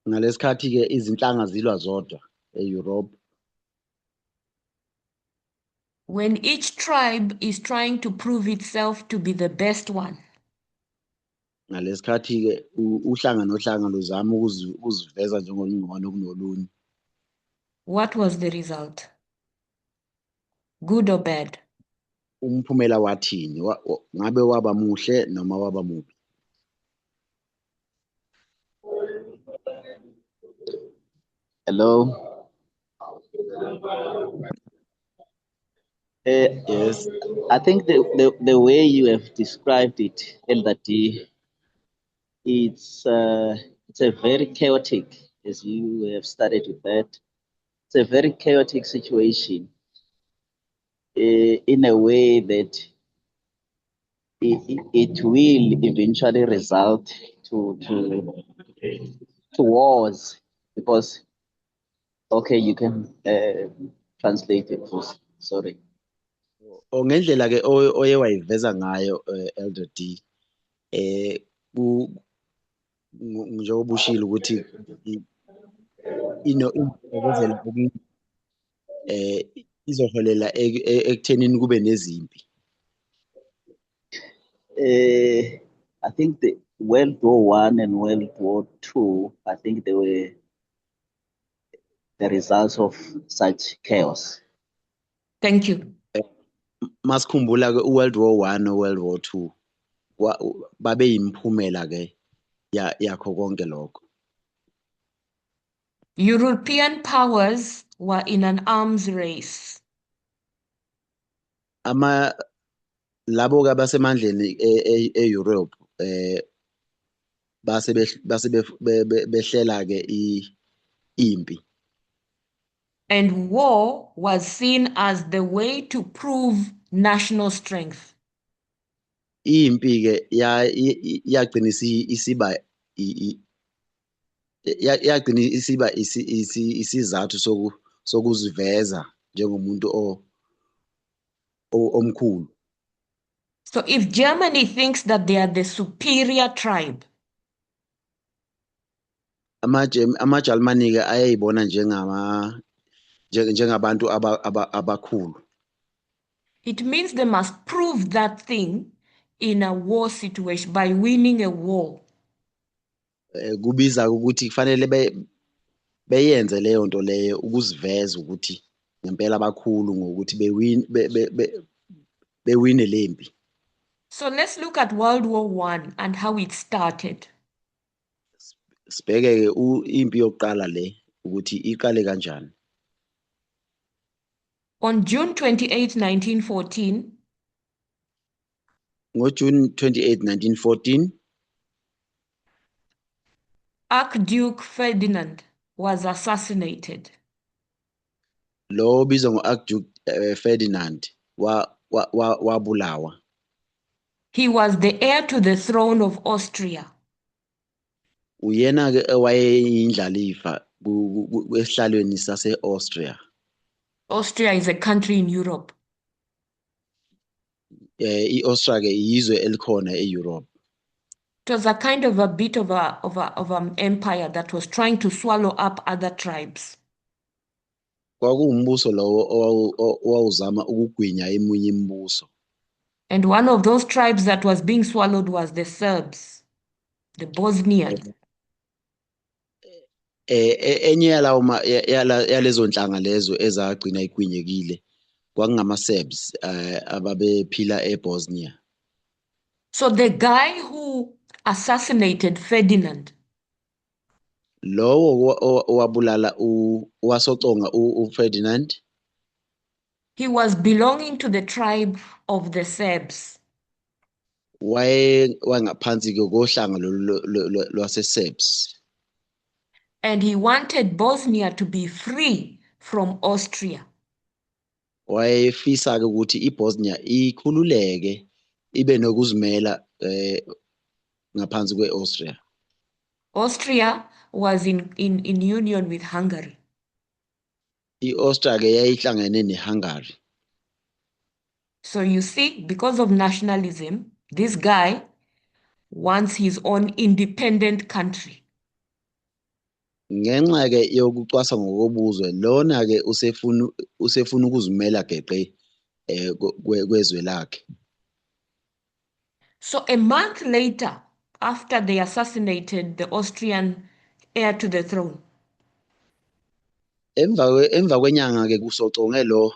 ngalesikhathi ke izinhlanga zilwa zodwa eEurope, when each tribe is trying to prove itself to be the best one, ngalesikhathi ke uhlanga nohlanga luzama ukuziveza njengolungcono kunolunye, what was the result? Good or bad? Umphumela wathini? Ngabe waba muhle noma waba mubi? Hello. Yes. I think the way you have described it, Elder D, it's a very chaotic, as you have started with that. It's a very chaotic situation, in a way that it will eventually result to wars, because, okay, you can translate it, please. Sorry. O ngendlela ke oye wayiveza ngayo, Elder D, njengoba ushilo ukuthi ino inokozela izoholela ekuthenini kube nezimpi. I think the World War I and World War II, I think they were the results of such chaos. Thank you. Masikhumbula ke uWorld War I no World War II, babe yimphumela ke yakho konke lokho. European powers were in an arms race. Ama labo ke abasemandleni e-Europe base behlela ke impi. And war was seen as the way to prove national strength. Impi ke yagcina isiba yagcina isiba isizathu sokuziveza njengomuntu omkhulu. So if Germany thinks that they are the superior tribe, AmaJalimani ke ayeyibona njengabantu abakhulu. It means they must prove that thing in a war situation by winning a war. Kubiza ukuthi kufanele beyenze leyo nto leyo ukuziveza ukuthi ngempela abakhulu ngokuthi bewin bewine lempi. So let's look at World War One and how it started. Sibheke ke impi yokuqala le ukuthi iqale kanjani. On June 28, 1914, ngoJune 28 1914, Archduke Ferdinand was assassinated. Lo obizwa ngo-Archduke Ferdinand wabulawa. He was the heir to the throne of Austria. Uyena ke owayeyindlalifa esihlalweni sase-Austria. Austria is a country in Europe. I-Austria ke yizwe elikhona e-Europe. It was a kind of a bit of an empire that was trying to swallow up other tribes. Kwakuwumbuso lowo owawuzama ukugwinya eminye imibuso. And one of those tribes that was being swallowed was the Serbs, the Bosnians. Enye yalawo yalezo nhlanga lezo ezagcina igwinyekile kwakungama-Serbs ababephila eBosnia. So the guy who assassinated Ferdinand Lowo owabulala owasoconga uFerdinand, he was belonging to the tribe of the Serbs. Waye wangaphansi ke kohlanga lolu lwase-Serbs. And he wanted Bosnia to be free from Austria. Wayefisa ke ukuthi iBosnia ikhululeke ibe nokuzimela ngaphansi kwe-Austria. Austria was in union with Hungary. I-Austria ke yayihlangene neHungary. So you see, because of nationalism, this guy wants his own independent country. Ngenxa ke yokucwasa ngokobuzwe lona ke usefuna ukuzimela geqe kwezwe lakhe. So a month later, after they assassinated the Austrian heir to the throne, Emva kwenyanga ke kusoconge lo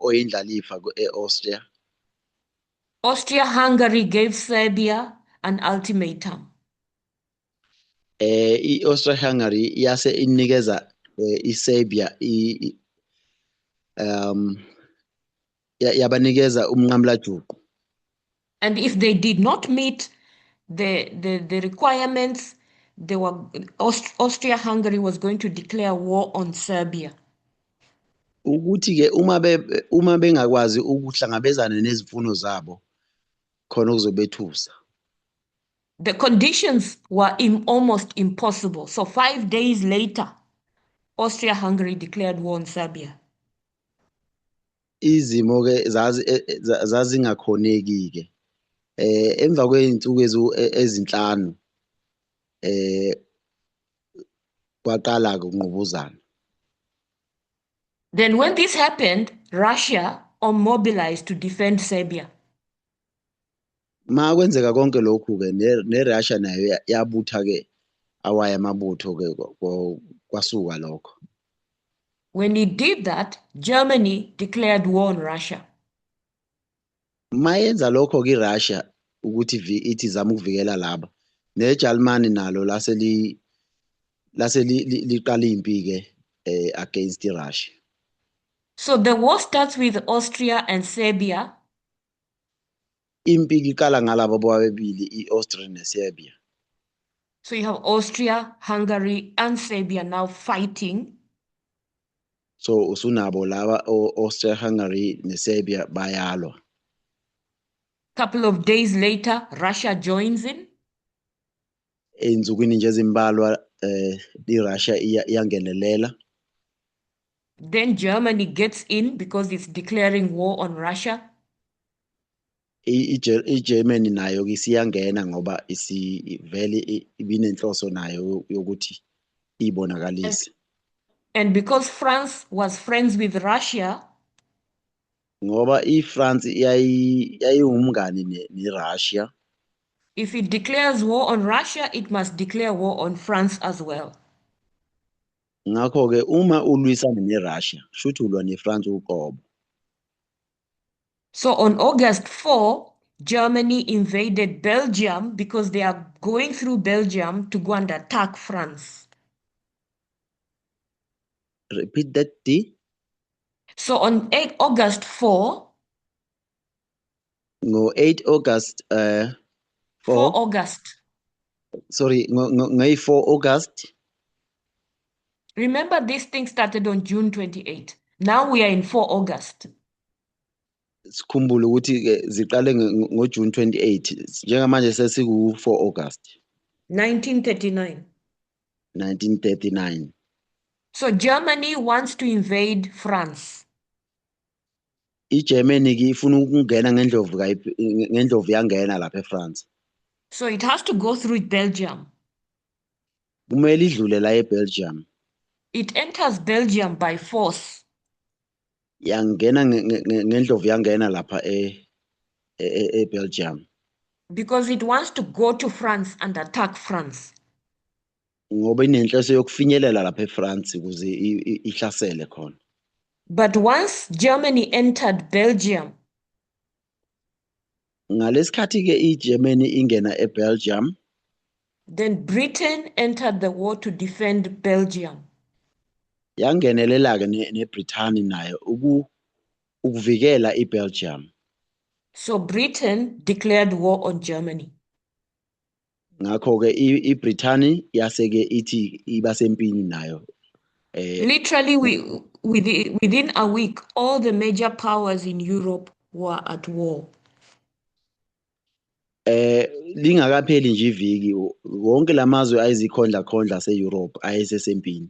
oyindlalifa e-Austria, Austria-Hungary gave Serbia an ultimatum. I-Austria-Hungary yase inikeza iSerbia yabanikeza umnqamulajuqu. And if they did not meet the requirements, Austria-Hungary was going to declare war on Serbia. Ukuthi ke uma bengakwazi ukuhlangabezana nezimfuno zabo khona kuzobethusa. The conditions were almost impossible. So 5 days later, Austria-Hungary declared war on Serbia. Izimo ke zazingakhoneki ke emva kwey'nsuku ezinhlanu kwaqala ke ukungqubuzana. Then when this happened, Russia mobilized to defend Serbia. Ma kwenzeka konke lokhu ke neRussia nayo yabutha ke awaye amabutho ke kwasuka lokho. When it did that, Germany declared war on Russia. Mayenza lokho ke iRussia ukuthi ithi izama ukuvikela laba neJalimani nalo lase liqala impi ke against iRussia. So the war starts with Austria and Serbia. Impi iqala ngalabo bobabili iAustria neSerbia. So you have Austria, Hungary, and Serbia now fighting. So usunabo laba o-Austria, Hungary neSerbia bayalwa. Couple of days later, Russia joins in. Ey'nsukwini nje ezimbalwa iRussia iyangenelela. Then Germany gets in because it's declaring war on Russia. IGermany nayo ke isiyangena ngoba isivele ibinenhloso nayo yokuthi ibonakalise. And because France was friends with Russia, Ngoba iFrance yayiwumngani neRussia, if it declares war on Russia, it must declare war on France as well. Ngakho-ke uma ulwisana neRussia, shuthi ulwa neFrance uqobo. So on August 4, Germany invaded Belgium because they are going through Belgium to go and attack France. Repeat that, D. So on 8 August 4, Ngo-8 August 4 4 August. Sorry, ngeyi-4 August. Remember, this thing started on June 28. Now we are in 4 August. Sikhumbule ukuthi-ke ziqale ngoJune 28, njengamanje sesiku-4 August. 1939. 1939. So Germany wants to invade France. iGermany-ke ifuna ukungena ngendlovu ngendlovu yangena lapha eFrance. So it has to go through Belgium. Kumele idlule la eBelgium. It enters Belgium by force. Yangena ngendlovu yangena lapha eBelgium. Because it wants to go to France and attack France. Ngoba inenhloso yokufinyelela lapha eFrance ukuze ihlasele khona. But once Germany entered Belgium, Ngalesikhathi-ke iGermany ingena eBelgium, then Britain entered the war to defend Belgium. Yangenelela-ke neBrithani nayo ukuvikela iBelgium. So Britain declared war on Germany. Ngakho-ke iBrithani yase-ke ithi iba sempini nayo. Literally, within a week, all the major powers in Europe were at war. Lingakapheli nje iviki, wonke lamazwe ayizikhondla khondla ase-Europe ayesesempini.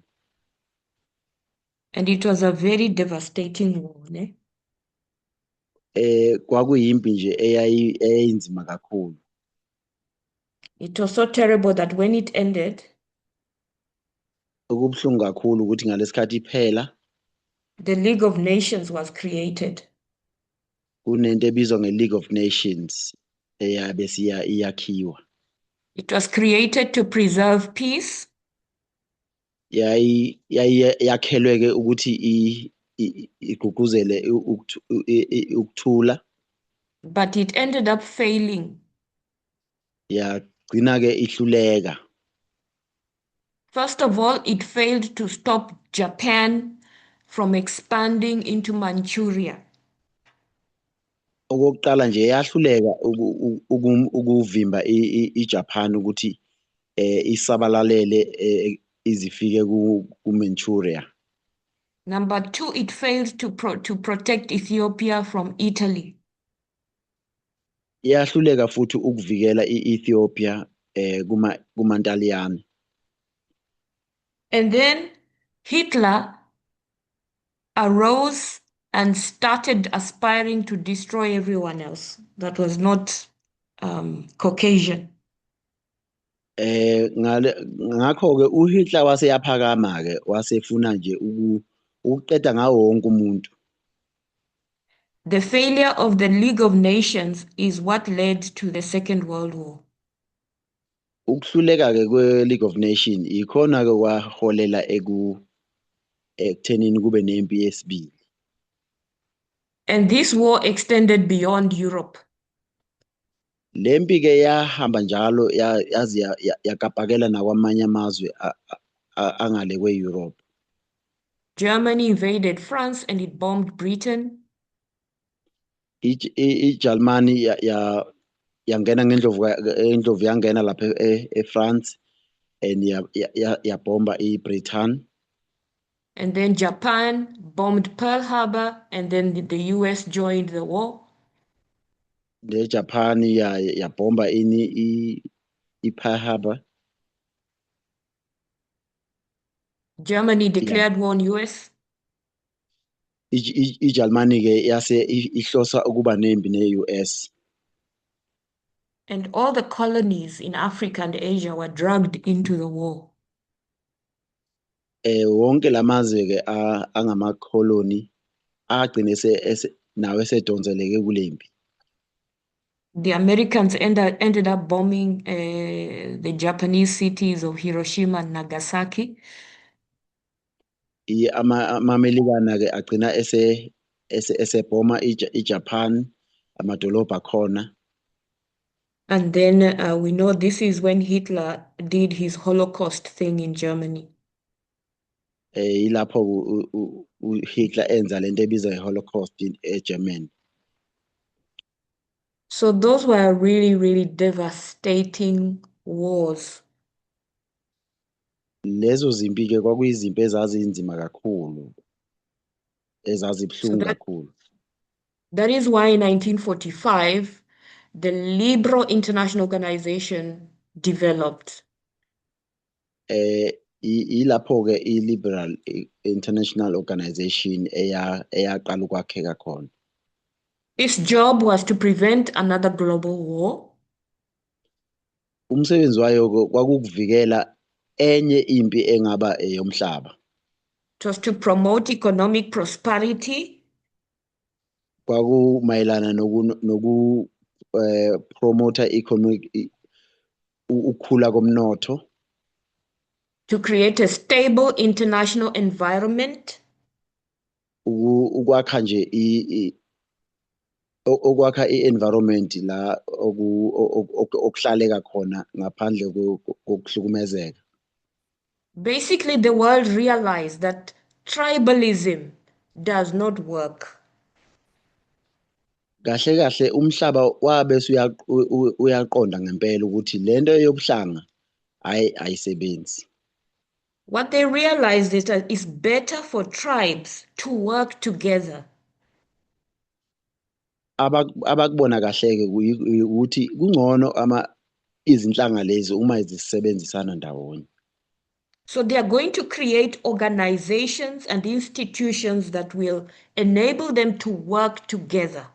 And it was a very devastating war, ne? Kwakuyimpi nje eyayinzima kakhulu. It was so terrible that when it ended, Okubuhlungu kakhulu ukuthi ngalesikhathi iphela, the League of Nations was created. Kunento ebizwa nge-League of Nations eyabe siya iyakhiwa. It was created to preserve peace, Yayi yakhelwe ke ukuthi igqugquzele ukuthula. But it ended up failing. Yagcina ke ihluleka. First of all, it failed to stop Japan from expanding into Manchuria. Okokuqala nje yahluleka ukuvimba iJapan ukuthi isabalalele izifike ku Manchuria. Number two, it failed to protect Ethiopia from Italy. Iyahluleka futhi ukuvikela i-Ethiopia kumaNtaliyane. And then Hitler arose and started aspiring to destroy everyone else that was not Caucasian. Ngale ngakho ke uHitler waseyaphakama ke wasefuna nje ukuqeda ngawo wonke umuntu. The failure of the League of Nations is what led to the Second World War. Ukuhluleka ke kwe League of Nations ikhona ke kwaholela ekuthenini kube nempi yesibili. And this war extended beyond Europe. Lempi ke yahamba njalo yaze yakapakela nakwamanye amazwe angale kwe-Europe. Germany invaded France and it bombed Britain. IJalimani yangena ngendlovu indlovu yangena lapha eFrance and yabhomba iBritain. And then Japan bombed Pearl Harbor, and then the US joined the war. NeJapan yabhomba ini i-Pearl Harbor. Germany Yeah. declared war on US. IJalimani ke yase ihlosa ukuba nempi ne-US. And all the colonies in Africa and Asia were dragged into the war. Wonke lamazwe ke angamakholoni agcine nawo esedonseleke kulempi. The Americans ended up bombing the Japanese cities of Hiroshima and Nagasaki. AmaMelikana ke agcina esebhoma iJapan, amadolobha akhona. And then we know this is when Hitler did his Holocaust thing in Germany. Yilapho uHitler enza lento ebizwa iHolocaust eGermany. So those were really, really devastating wars. Lezo zimpi ke kwakuyizimpi ezazinzima kakhulu, ezazibuhlungu kakhulu. That is why in 1945, the Liberal International Organization developed. Yilapho ke i-Liberal International Organization eyaqala ukwakheka khona. Its job was to prevent another global war. Umsebenzi wayo kwakukuvikela enye impi engaba eyomhlaba. It was to promote economic prosperity. Kwakumayelana noku promote economic ukukhula komnotho. To create a stable international environment. Ukwakha nje ukwakha i-environment la okuhlaleka khona ngaphandle kokuhlukumezeka. Basically, the world realized that tribalism does not work. Kahle kahle umhlaba wabe uyaqonda ngempela ukuthi lento yobuhlanga hayi ayisebenzi. What they realized is that it's better for tribes to work together. Abakubona kahle ke ukuthi kungcono ama izinhlanga lezi uma zisebenzisana ndawonye. So they are going to create organizations and institutions that will enable them to work together.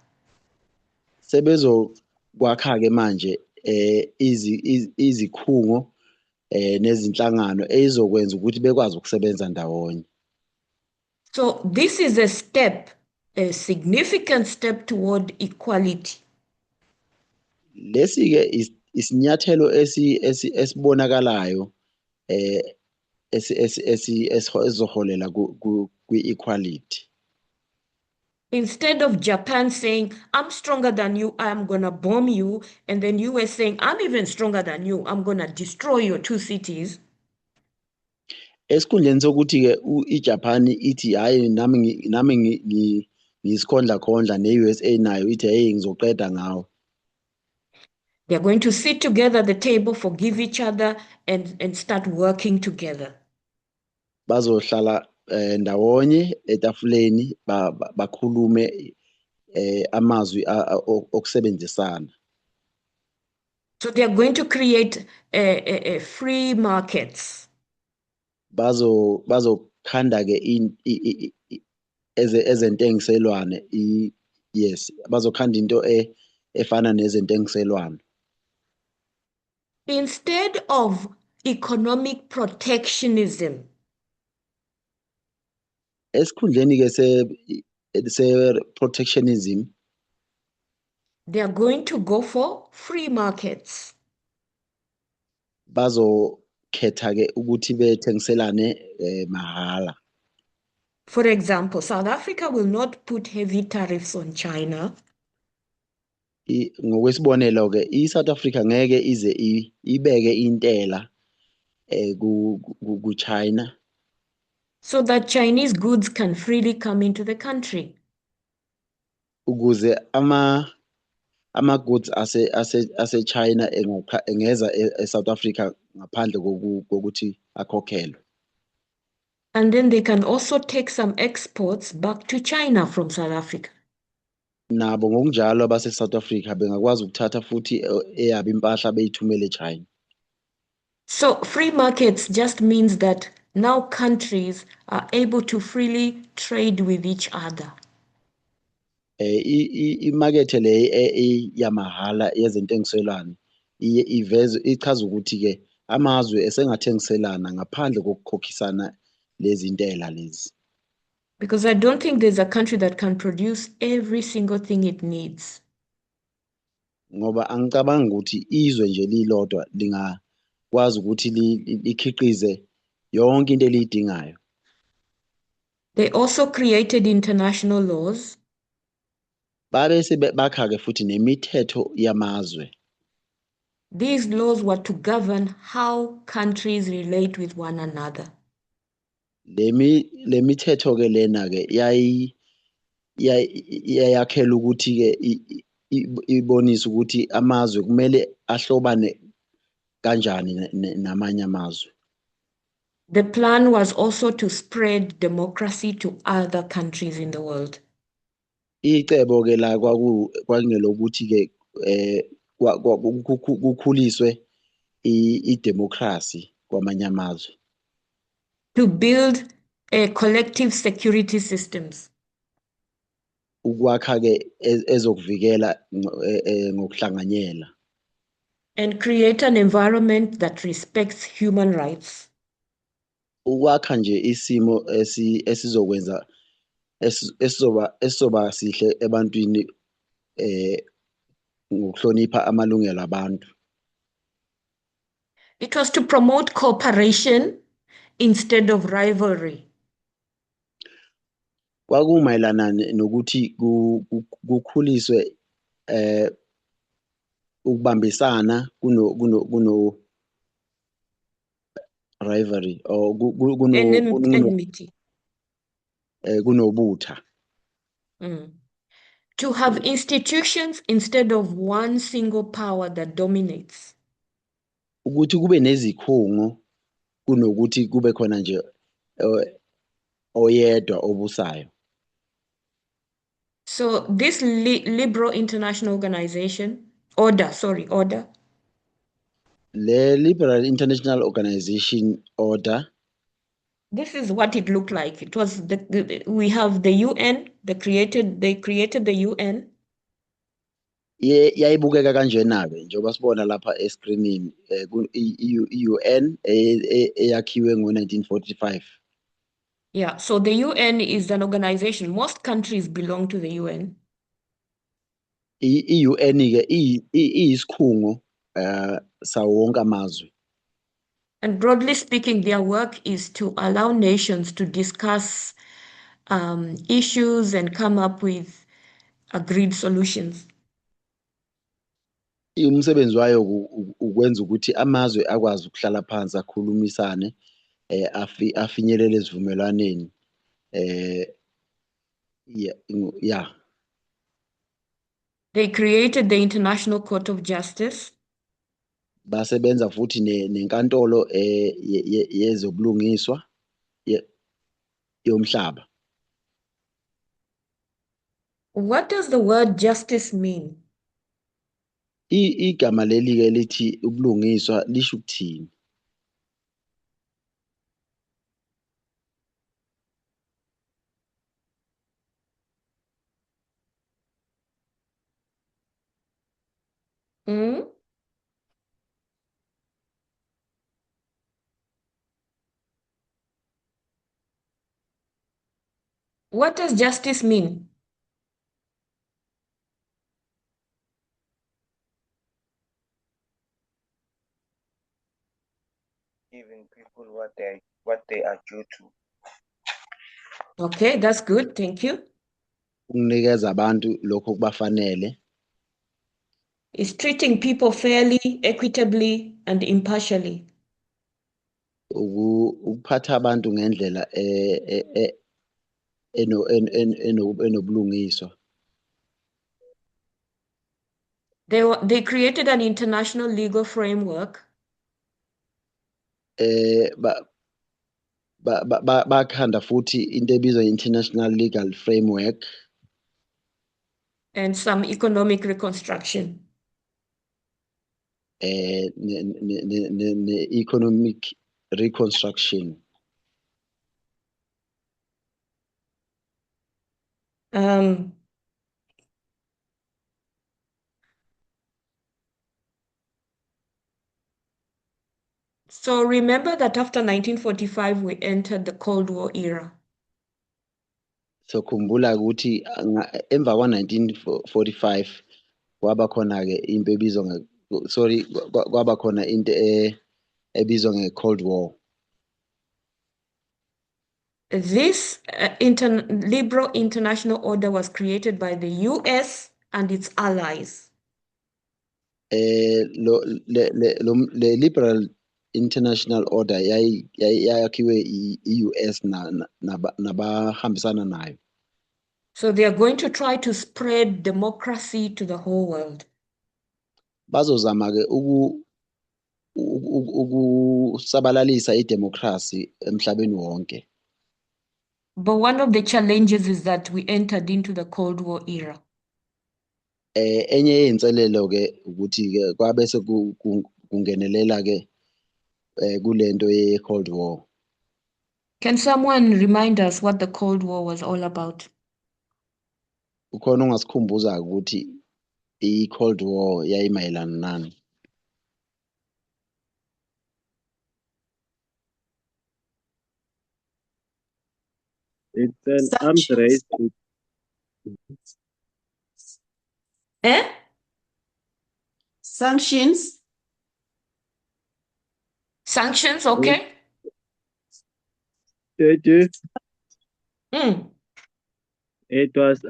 Sebezokwakha ke manje izikhungo nezinhlangano ezizokwenza ukuthi bekwazi ukusebenza ndawonye. So this is a step, a significant step toward equality. Lesi ke isinyathelo esibonakalayo esizoholela kwi-equality. Instead of Japan saying, "I'm stronger than you, I'm going to bomb you," and then US saying, "I'm even stronger than you, I'm going to destroy your two cities." Esikhundleni sokuthi ke iJapan ithi hayi nami ngisikhondla khondla ne-USA nayo ithi hey ngizoqeda ngawe. They are going to sit together at the table, forgive each other, and start working together. Bazohlala ndawonye etafuleni bakhulume amazwi okusebenzisana. So they are going to create a free markets. Bazokhanda ke ezentengiselwane, yes, bazokhanda into efana nezentengiselwano. Instead of economic protectionism. Esikhundleni ke se protectionism, they are going to go for free markets. Bazokhetha ke ukuthi bethengiselane mahala. For example, South Africa will not put heavy tariffs on China. Ngokwesibonelo ke iSouth Africa ngeke ize ibeke intela ku China, so that Chinese goods can freely come into the country. Ukuze ama goods ase China engeza eSouth Africa ngaphandle kokuthi akhokhelwe. And then they can also take some exports back to China from South Africa. Nabo ngokunjalo abase South Africa bengakwazi ukuthatha futhi eyabo impahla beyithumele eChina. So free markets just means that now countries are able to freely trade with each other. Imakethe le yamahhala yezentengiselwano iye iveze ichaza ukuthi ke amazwe esengathengiselana ngaphandle kokukhokhisana lezi ntela lezi. Because I don't think there's a country that can produce every single thing it needs. Ngoba angicabangi ukuthi izwe nje lilodwa lingakwazi ukuthi likhiqize yonke into eliyidingayo. They also created international laws. Babe bakha ke futhi nemithetho yamazwe. These laws were to govern how countries relate with one another. Le mithetho ke lena ke yayakhela ukuthi ke ibonise ukuthi amazwe kumele ahlobane kanjani namanye amazwe. The plan was also to spread democracy to other countries in the world. Icebo ke la kwakungelokuthi ke kukhuliswe idemocracy kwamanye amazwe. To build a collective security systems. Ukwakha ke ezokuvikela ngokuhlanganyela. And create an environment that respects human rights. Ukwakha nje isimo esizokwenza esizoba sihle ebantwini ngokuhlonipha amalungelo abantu. It was to promote cooperation instead of rivalry. Kwakumayelana nokuthi kukhuliswe ukubambisana kuno rivalry or enmity. Kunobutha. To have institutions instead of one single power that dominates. Ukuthi kube nezikhungo kunokuthi kube khona nje oyedwa obusayo. So this Liberal International Organization, order, sorry, order. Le Liberal International Organization order. This is what it looked like. It was we have the UN, they created the UN. Yayibukeka kanjena ke njengoba sibona lapha escreenini, i-UN eyakhiwe ngo-1945. Yeah, so the UN is an organization. Most countries belong to the UN. I-UN ke iyisikhungo sawo wonke amazwe. And broadly speaking, their work is to allow nations to discuss issues and come up with agreed solutions. Umsebenzi wayo ukwenza ukuthi amazwe akwazi ukuhlala phansi akhulumisane, afinyelele esivumelwaneni. Yeah. They created the International Court of Justice. Basebenza futhi nenkantolo yezobulungiswa yomhlaba. What does the word justice mean? Igama leli ke lithi ubulungiswa lisho ukuthini? What does justice mean? Giving people what they are due to. Okay, that's good. Thank you. Ukunikeza abantu lokho okubafanele. Is treating people fairly, equitably, and impartially. Ukuphatha abantu ngendlela enobulungiswa. They created an international legal framework. Bakhanda futhi into ebizwa international legal framework. And some economic reconstruction. Ne economic reconstruction. So remember that after 1945, we entered the Cold War era. So khumbula ukuthi emva kwa 1945 kwaba khona ke into ebizwa nge, sorry, kwaba khona into ebizwa nge Cold War. This liberal international order was created by the US and its allies. Lo le liberal international order yayakhiwe i-US nabahambisana nayo. So they are going to try to spread democracy to the whole world. Bazozama ke ukusabalalisa idemocracy emhlabeni wonke. But one of the challenges is that we entered into the Cold War era. Enye yey'nselelo ke ukuthi ke kwabe kungenelela ke kulento ye Cold War. Can someone remind us what the Cold War was all about? Ukhona ongasikhumbuza ukuthi i-Cold War yayimayelana nani? It's an arms race. Eh? Sanctions. Sanctions, okay. It was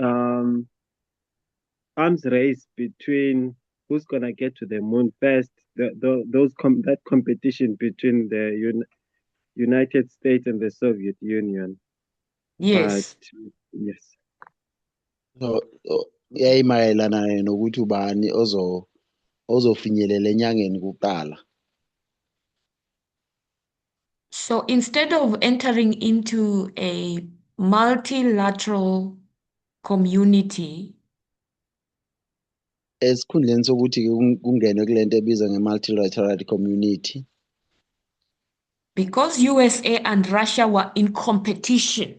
arms race between who's going to get to the moon first. That competition between the United States and the Soviet Union. Yes. But, yes. So, yayimayelana nokuthi ubani ozofinyelela enyangeni kuqala. So instead of entering into a multilateral community, esikhundleni sokuthi kungenwe kulento ebizwa nge-multilateral community, because USA and Russia were in competition,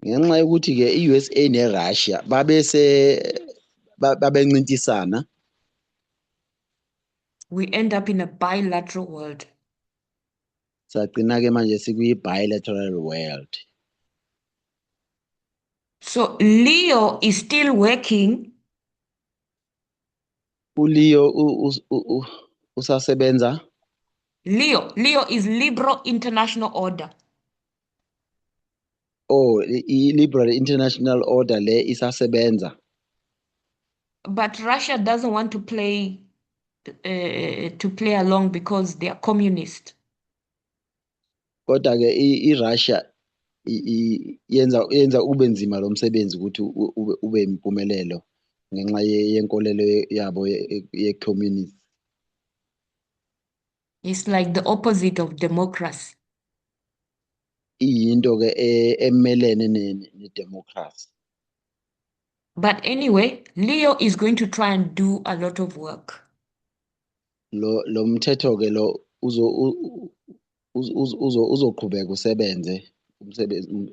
ngenxa yokuthi ke i-USA ne-Russia babencintisana, we end up in a bilateral world. Sagcina ke manje sikwi-bilateral world. So Leo is still working. uLeo usasebenza. Leo is Liberal International Order. Oh, i-Liberal International Order le isasebenza. But Russia doesn't want to play along because they are communist. Kodwa ke i-Russia yenza ube nzima lo msebenzi ukuthi ube impumelelo ngenxa yenkolelo yabo ye-communist. It's like the opposite of democracy. Iyinto ke emelene ne-democracy. But anyway, Leo is going to try and do a lot of work. Lo mthetho ke lo uzoqhubeka usebenze,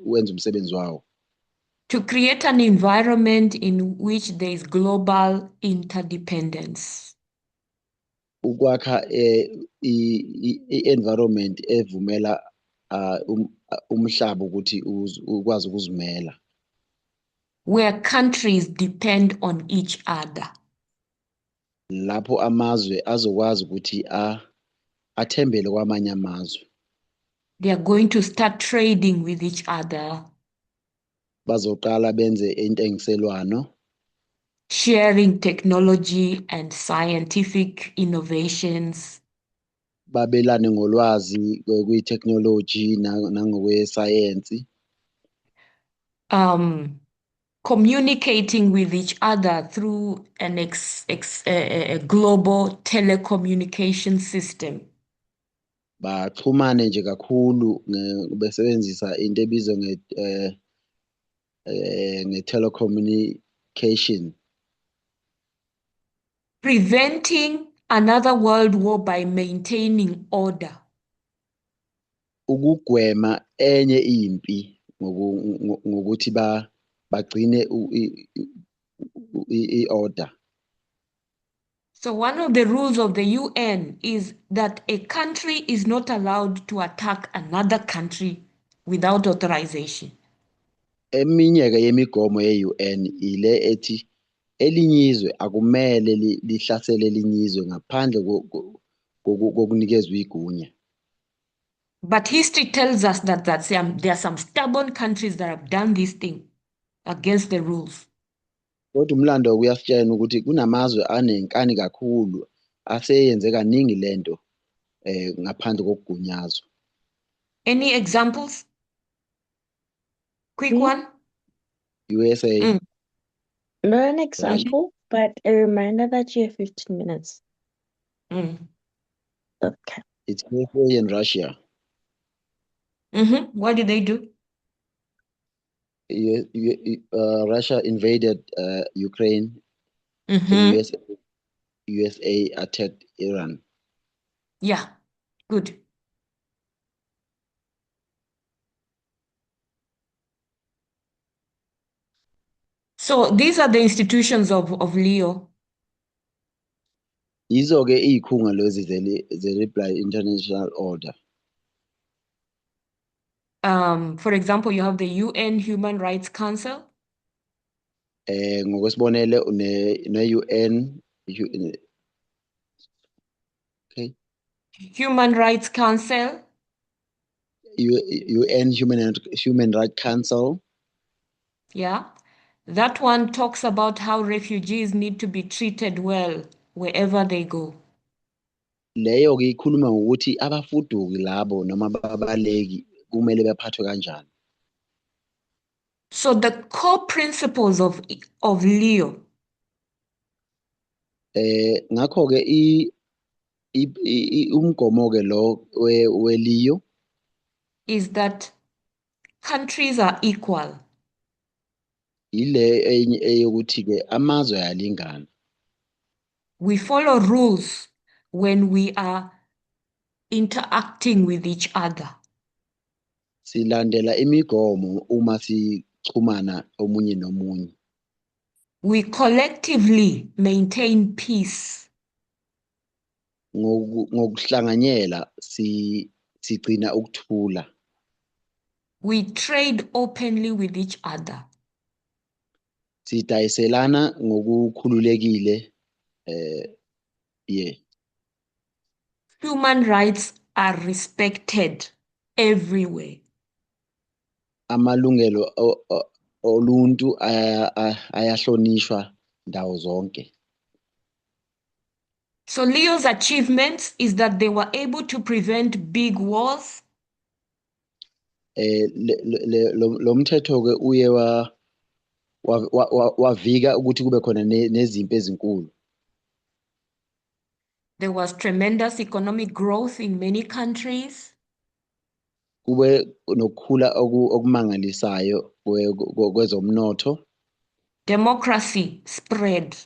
wenze umsebenzi wawo. To create an environment in which there is global interdependence. Ukwakha i-environment evumela umhlaba ukuthi ukwazi ukuzimela. Where countries depend on each other. Lapho amazwe azokwazi ukuthi athembele kwamanye amazwe. They are going to start trading with each other. Bazoqala benze intengiselwano. Sharing technology and scientific innovations. Babelane ngolwazi kwi-technology nangokwesayensi. Communicating with each other through an a global telecommunication system. Baxhumane nje kakhulu besebenzisa into ebizwa nge-telecommunication Cation. Preventing another world war by maintaining order. Ukugwema enye impi ngokuthi bagcine i-order. So one of the rules of the UN is that a country is not allowed to attack another country without authorization. Eminye ke yemigomo ye-UN ile ethi elinye izwe akumele lihlasele elinye izwe ngaphandle kokunikezwa igunya. But history tells us that there are some stubborn countries that have done this thing against the rules. Kodwa umlando uyasitshela ukuthi kunamazwe anenkani kakhulu aseyenze kaningi lento ngaphandle kokugunyazwa. Any examples? Quick one. USA. Not an example, but a reminder that you have 15 minutes. Okay. It's USA and Russia. What did they do? Russia invaded Ukraine. And USA attacked Iran. Yeah, good. So these are the institutions of Leo. Yizo-ke iy'khungo lezi ze-Liberal International Order. For example, you have the UN Human Rights Council. Ngokwesibonelo ne-UN, okay. Human Rights Council. UN Human Rights Council. Yeah, that one talks about how refugees need to be treated well wherever they go. Leyo ke ikhuluma ngokuthi abafuduki labo noma ababaleki kumele baphathwe kanjani. So the core principles of Leo. Ngakho ke umgomo ke lo we-Leo is that countries are equal. Ile enye eyokuthi ke amazwe ayalingana. We follow rules when we are interacting with each other. Silandela imigomo uma sixhumana omunye nomunye. We collectively maintain peace. Ngokuhlanganyela sigcina ukuthula. We trade openly with each other. Sidayiselana ngokukhululekile, yeah. Human rights are respected everywhere. Amalungelo oluntu ayahlonishwa ndawo zonke. So Leo's achievements is that they were able to prevent big wars. Lo mthetho ke uye wavika ukuthi kube khona nezimpi ezinkulu. There was tremendous economic growth in many countries. Kube nokukhula okumangalisayo kwezomnotho. Democracy spread.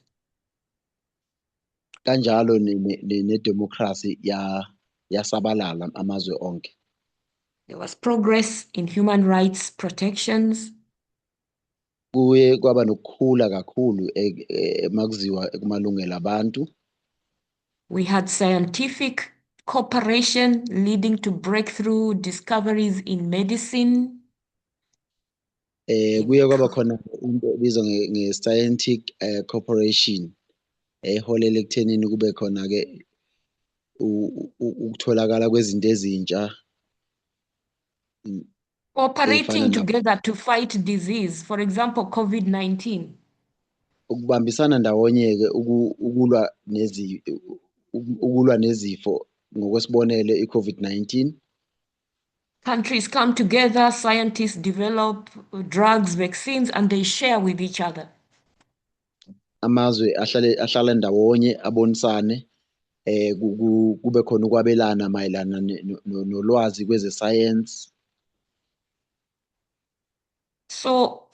Kanjalo nedemocracy yasabalala amazwe onke. There was progress in human rights protections. Kuye kwaba nokukhula kakhulu makuziwa kumalungelo abantu. We had scientific cooperation leading to breakthrough discoveries in medicine. Kuye kwaba khona into ebizwa nge-scientific cooperation eholela ekuthenini kube khona ke ukutholakala kwezinto ezintsha. Cooperating together to fight disease, for example, COVID-19. Ukubambisana ndawonye ke ukulwa nezifo, ngokwesibonelo i-COVID-19. Countries come together, scientists develop drugs, vaccines, and they share with each other. Amazwe ahlala ndawonye abonisane, kube khona ukwabelana mayelana nolwazi kweze science. So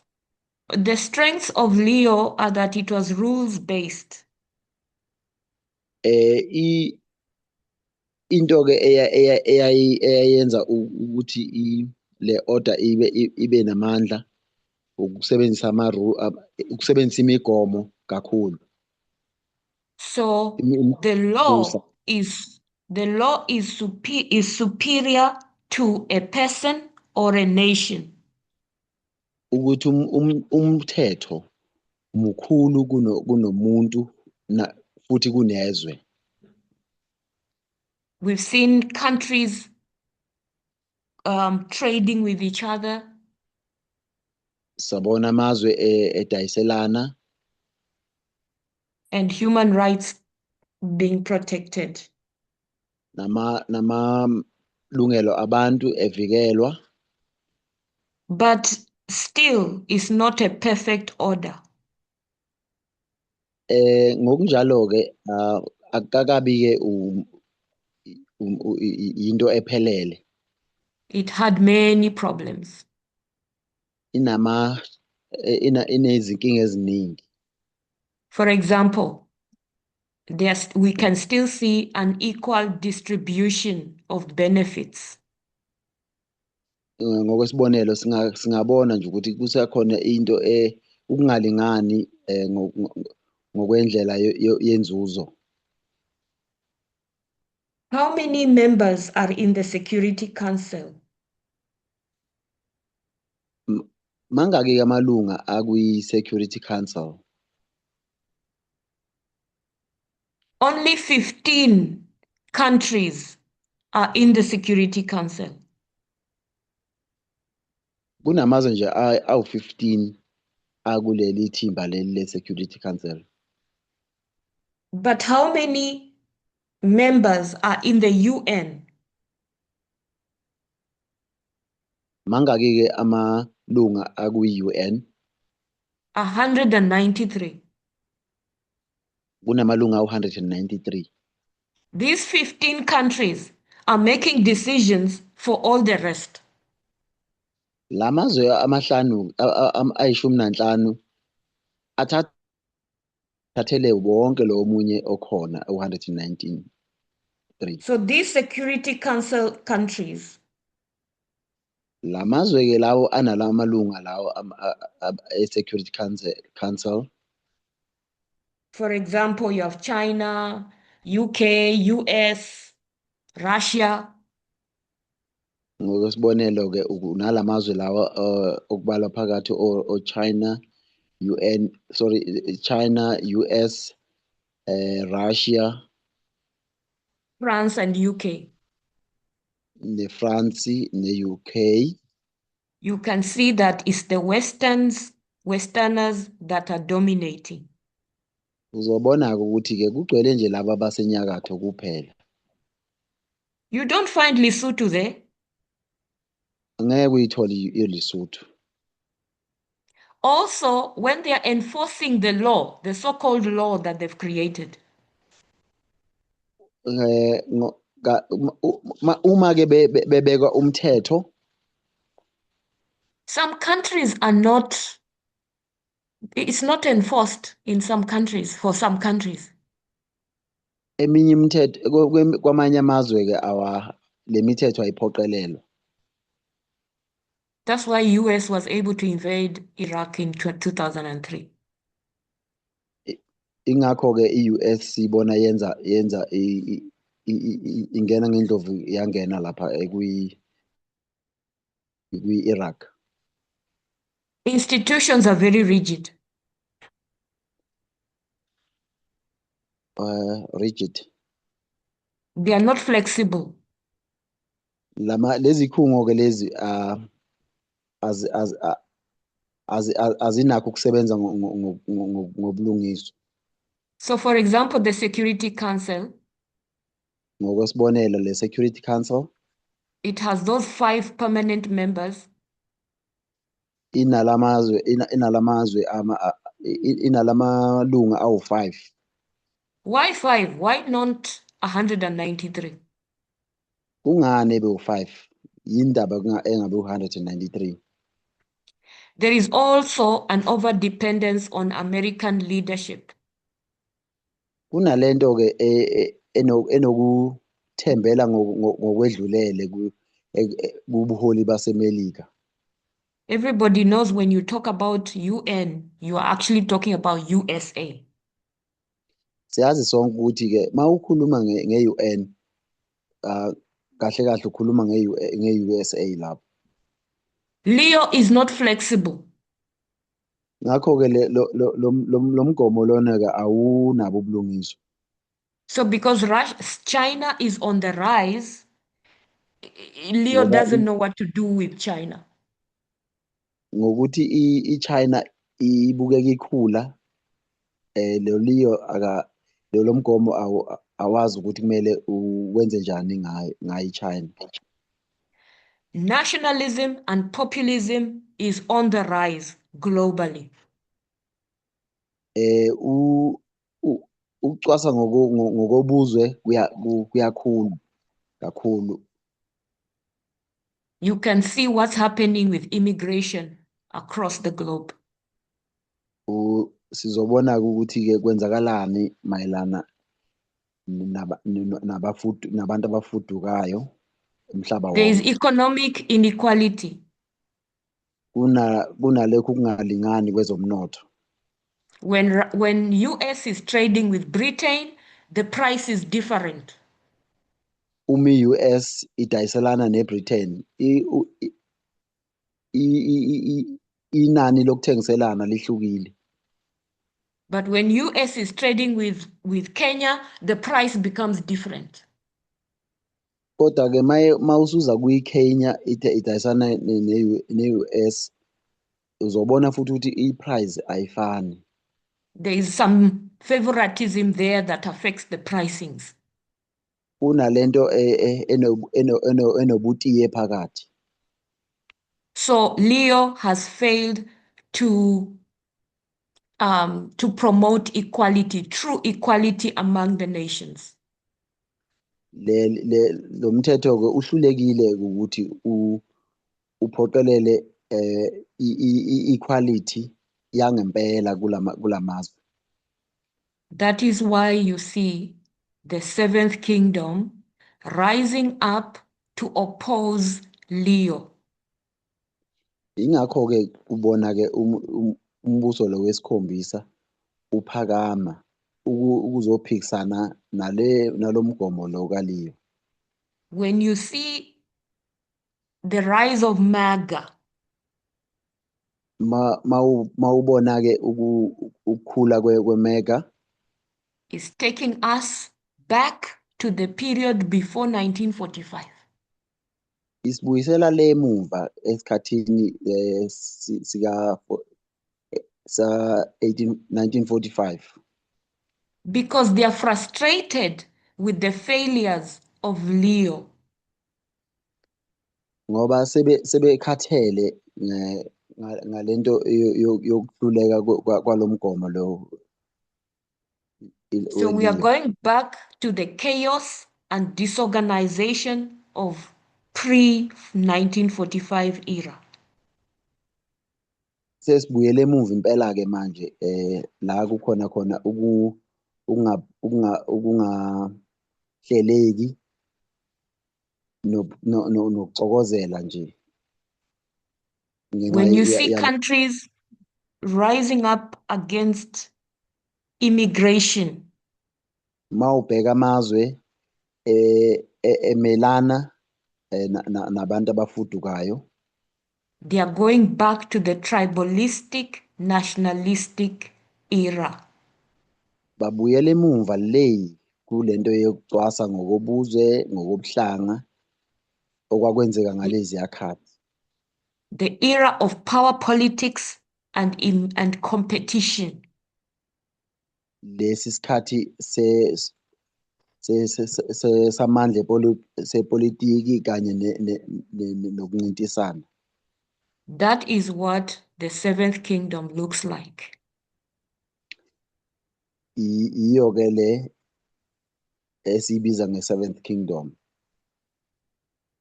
The strengths of Leo are that it was rules based. Eh i into ke eyayenza ukuthi le order ibe namandla ukusebenzisa ama ukusebenzisa imigomo kakhulu. So the law is superior to a person or a nation. Ukuthi umthetho mukhulu kunomuntu futhi kunezwe. We've seen countries trading with each other. Sabona amazwe edayiselana. And human rights being protected. Namalungelo abantu evikelwa. But still it's not a perfect order. Ngokunjalo ke akukakabi ke into ephelele. It had many problems. Inezinkinga eziningi. For example, we can still see unequal distribution of benefits. Ngokwesibonelo singabona nje ukuthi kusekhona into ukungalingani ngokwendlela yenzuzo. How many members are in the Security Council? Mangaki amalunga akwi-Security Council? Only 15 countries are in the Security Council. Kunamazwe nje awu-15 akuleli thimba leli le-Security Council. But how many members are in the UN? Mangaki ke amalunga akwi-UN? 193. Kunamalunga awu-193. These 15 countries are making decisions for all the rest. Lamazwe amahlanu ayishumi nanhlanu athathele wonke lo munye okhona u-193. So these Security Council countries, lamazwe ke lawo analamalunga lawo e-Security Council. For example, you have China, UK, US, Russia. Ngokwesibonelo ke unalamazwe lawa okubalwa phakathi o China, UN, sorry, China, US, Russia, France and UK. Ne France, ne UK. You can see that it's the Westerners that are dominating. Uzobona ukuthi ke kugcwele nje laba abasenyakatho kuphela. You don't find Lesotho there. Angeke uyithole iLesotho. Also, when they are enforcing the law, the so-called law that they've created. Uma ke bebeka umthetho, some countries are not, it's not enforced in some countries, for some countries. Eminye imithetho kwamanye amazwe ke awa le mithetho ayiphoqelelwa. That's why US was able to invade Iraq in 2003. Ingakho ke i-US sibona yenza ingena ngendlovu yangena lapha kwi-Iraq. Institutions are very rigid. Rigid. They are not flexible. Lama lezi khungo ke lezi azinakho ukusebenza ngobulungiswa. So for example, the Security Council, ngokwesibonelo le Security Council, it has those 5 permanent members. Inalamazwe inalamazwe ama inalamalunga awu-5. Why 5? Why not 193? Kungani ebe u-5? Yindaba engabe u-193? There is also an overdependence on American leadership. Kunalento ke enokuthembela ngokwedlulele kubuholi baseMelika. Everybody knows when you talk about UN, you are actually talking about USA. Siyazi sonke ukuthi ke mawukhuluma nge-UN, kahle kahle ukhuluma nge-USA lapho. Leo is not flexible. Ngakho ke lo mgomo lona ke awunabo ubulungiswa. So because Russia, China is on the rise, Leo Ngoba doesn't know what to do with China. Ngokuthi iChina ibukeka ikhula, lo Leo aka lo mgomo awazi ukuthi kumele wenze njani ngayo iChina. Nationalism and populism is on the rise globally. Ukucwasa ngokobuzwe kuyakhula kakhulu. You can see what's happening with immigration across the globe. Sizobona ukuthi ke kwenzakalani mayelana nabantu abafudukayo umhlaba There is wonke. Economic inequality. Kunalokhu kungalingani kwezomnotho. When US is trading with Britain, the price is different. Uma i-US idayiselana neBritain, inani lokuthengiselana lihlukile. But when US is trading with Kenya, the price becomes different. Kodwa ke mawusuza kwi-Kenya idayisana ne-US, uzobona futhi ukuthi i-price ayifani. There is some favoritism there that affects the pricings. Kunalento enobutiye phakathi. So Leo has failed to promote equality, true equality among the nations. Le lo mthetho ke uhlulekile ukuthi uphoqelele i-equality yangempela kulamazwe. That is why you see the seventh kingdom rising up to oppose Leo. Ingakho ke ubona ke umbuso lo wesikhombisa uphakama ukuzophikisana nalomgomo lo kaLeo. When you see the rise of MAGA, Mawubona ke ukukhula kweMAGA, is taking us back to the period before 1945. Isibuyisela le emuva esikhathini sika sa 18 1945. Because they are frustrated with the failures of Leo. Ngoba sebekhathele ngalento yokuhluleka kwalomgomo lo So we are weLeo. Going back to the chaos and disorganization of pre-1945 era. Sesibuyele emuva impela ke manje, la kukhona khona ukungahleleki nokuxokozela nje ngenxa When you see countries rising up against immigration, Mawubheka amazwe emelana nabantu abafudukayo, they are going back to the tribalistic, nationalistic era. Babuyela emumva le kulento yokucwasa ngokobuzwe, ngokobuhlanga okwakwenzeka ngalezi yakhathi. The era of power politics and competition. Lesi sikhathi samandla sepolitiki kanye nokuncintisana. That is what the seventh kingdom looks like. Iyo ke le esiyibiza nge-seventh kingdom.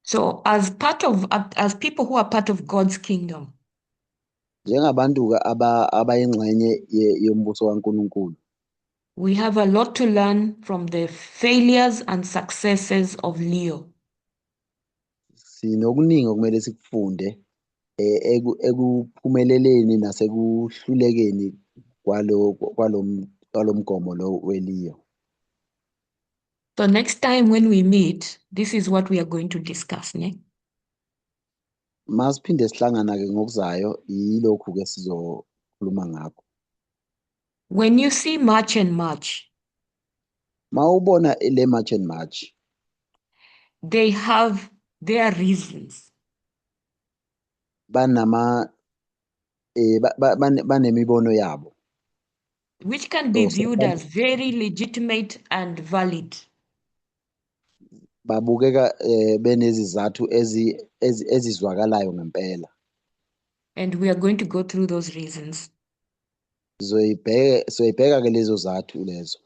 So as people who are part of God's kingdom, Njengabantu-ke abayingxenye yombuso kaNkulunkulu, we have a lot to learn from the failures and successes of Leo. Sinokuningi okumele sikufunde ekuphumeleleni nasekuhlulekeni kwalo mgomo lo weLeo. So next time when we meet, this is what we are going to discuss, ne? Masiphinde sihlangana-ke ngokuzayo, yilokhu-ke sizokhuluma ngakho. When you see March and March, Mawubona le March and March, they have their reasons. Banama banemibono yabo, which can be So viewed as very legitimate and valid. Babukeka benezizathu ezizwakalayo ngempela. And we are going to go through those reasons. Sizoyibheka ke lezo zathu lezo.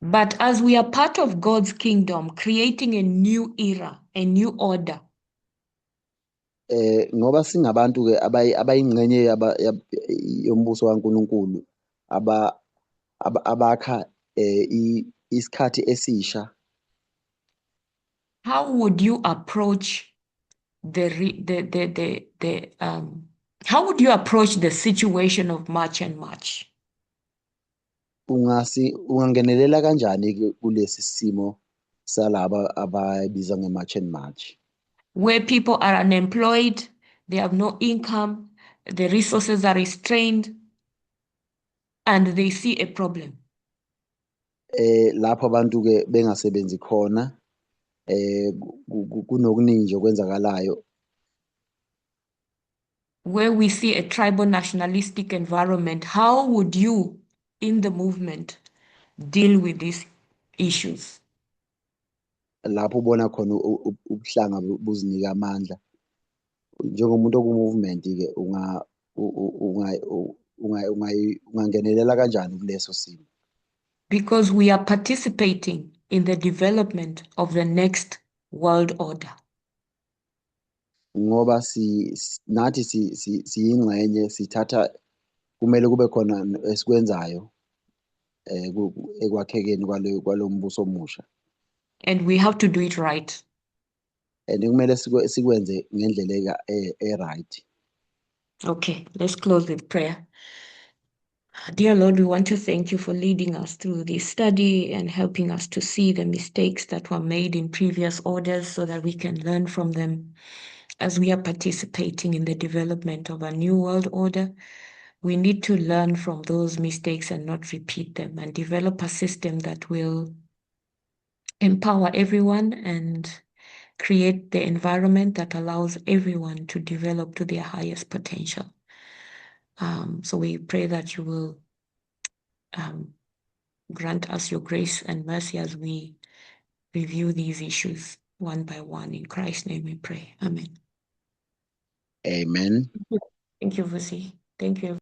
But as we are part of God's kingdom, creating a new era, a new order, Ngoba singabantu ke abayingxenye yombuso kaNkulunkulu abakha isikhathi esisha, how would you approach the re, the how would you approach the situation of March and March? Ungangenelela kanjani ke kulesi simo salaba ababiza nge-March and March? Where people are unemployed, they have no income, the resources are restrained, and they see a problem. Lapho abantu ke bengasebenzi khona, kunokuningi nje okwenzakalayo. Where we see a tribal nationalistic environment, how would you, in the movement, deal with these issues? Lapho ubona khona ubuhlanga buzinika amandla, njengomuntu oku-movement ke, ungangenelela kanjani kuleso simo? Because we are participating in the development of the next world order. Ngoba nathi siyingxenye, sithatha, kumele kube khona esikwenzayo ekwakhekeni kwalo mbuso omusha. And we have to do it right. And kumele sikwenze ngendlela e-right. Okay, let's close with prayer. Dear Lord, we want to thank you for leading us through this study and helping us to see the mistakes that were made in previous orders so that we can learn from them as we are participating in the development of a new world order. We need to learn from those mistakes and not repeat them, and develop a system that will empower everyone and create the environment that allows everyone to develop to their highest potential. So we pray that you will grant us your grace and mercy as we review these issues one by one. In Christ's name we pray. Amen. Amen. Thank you, Vusi. Thank you.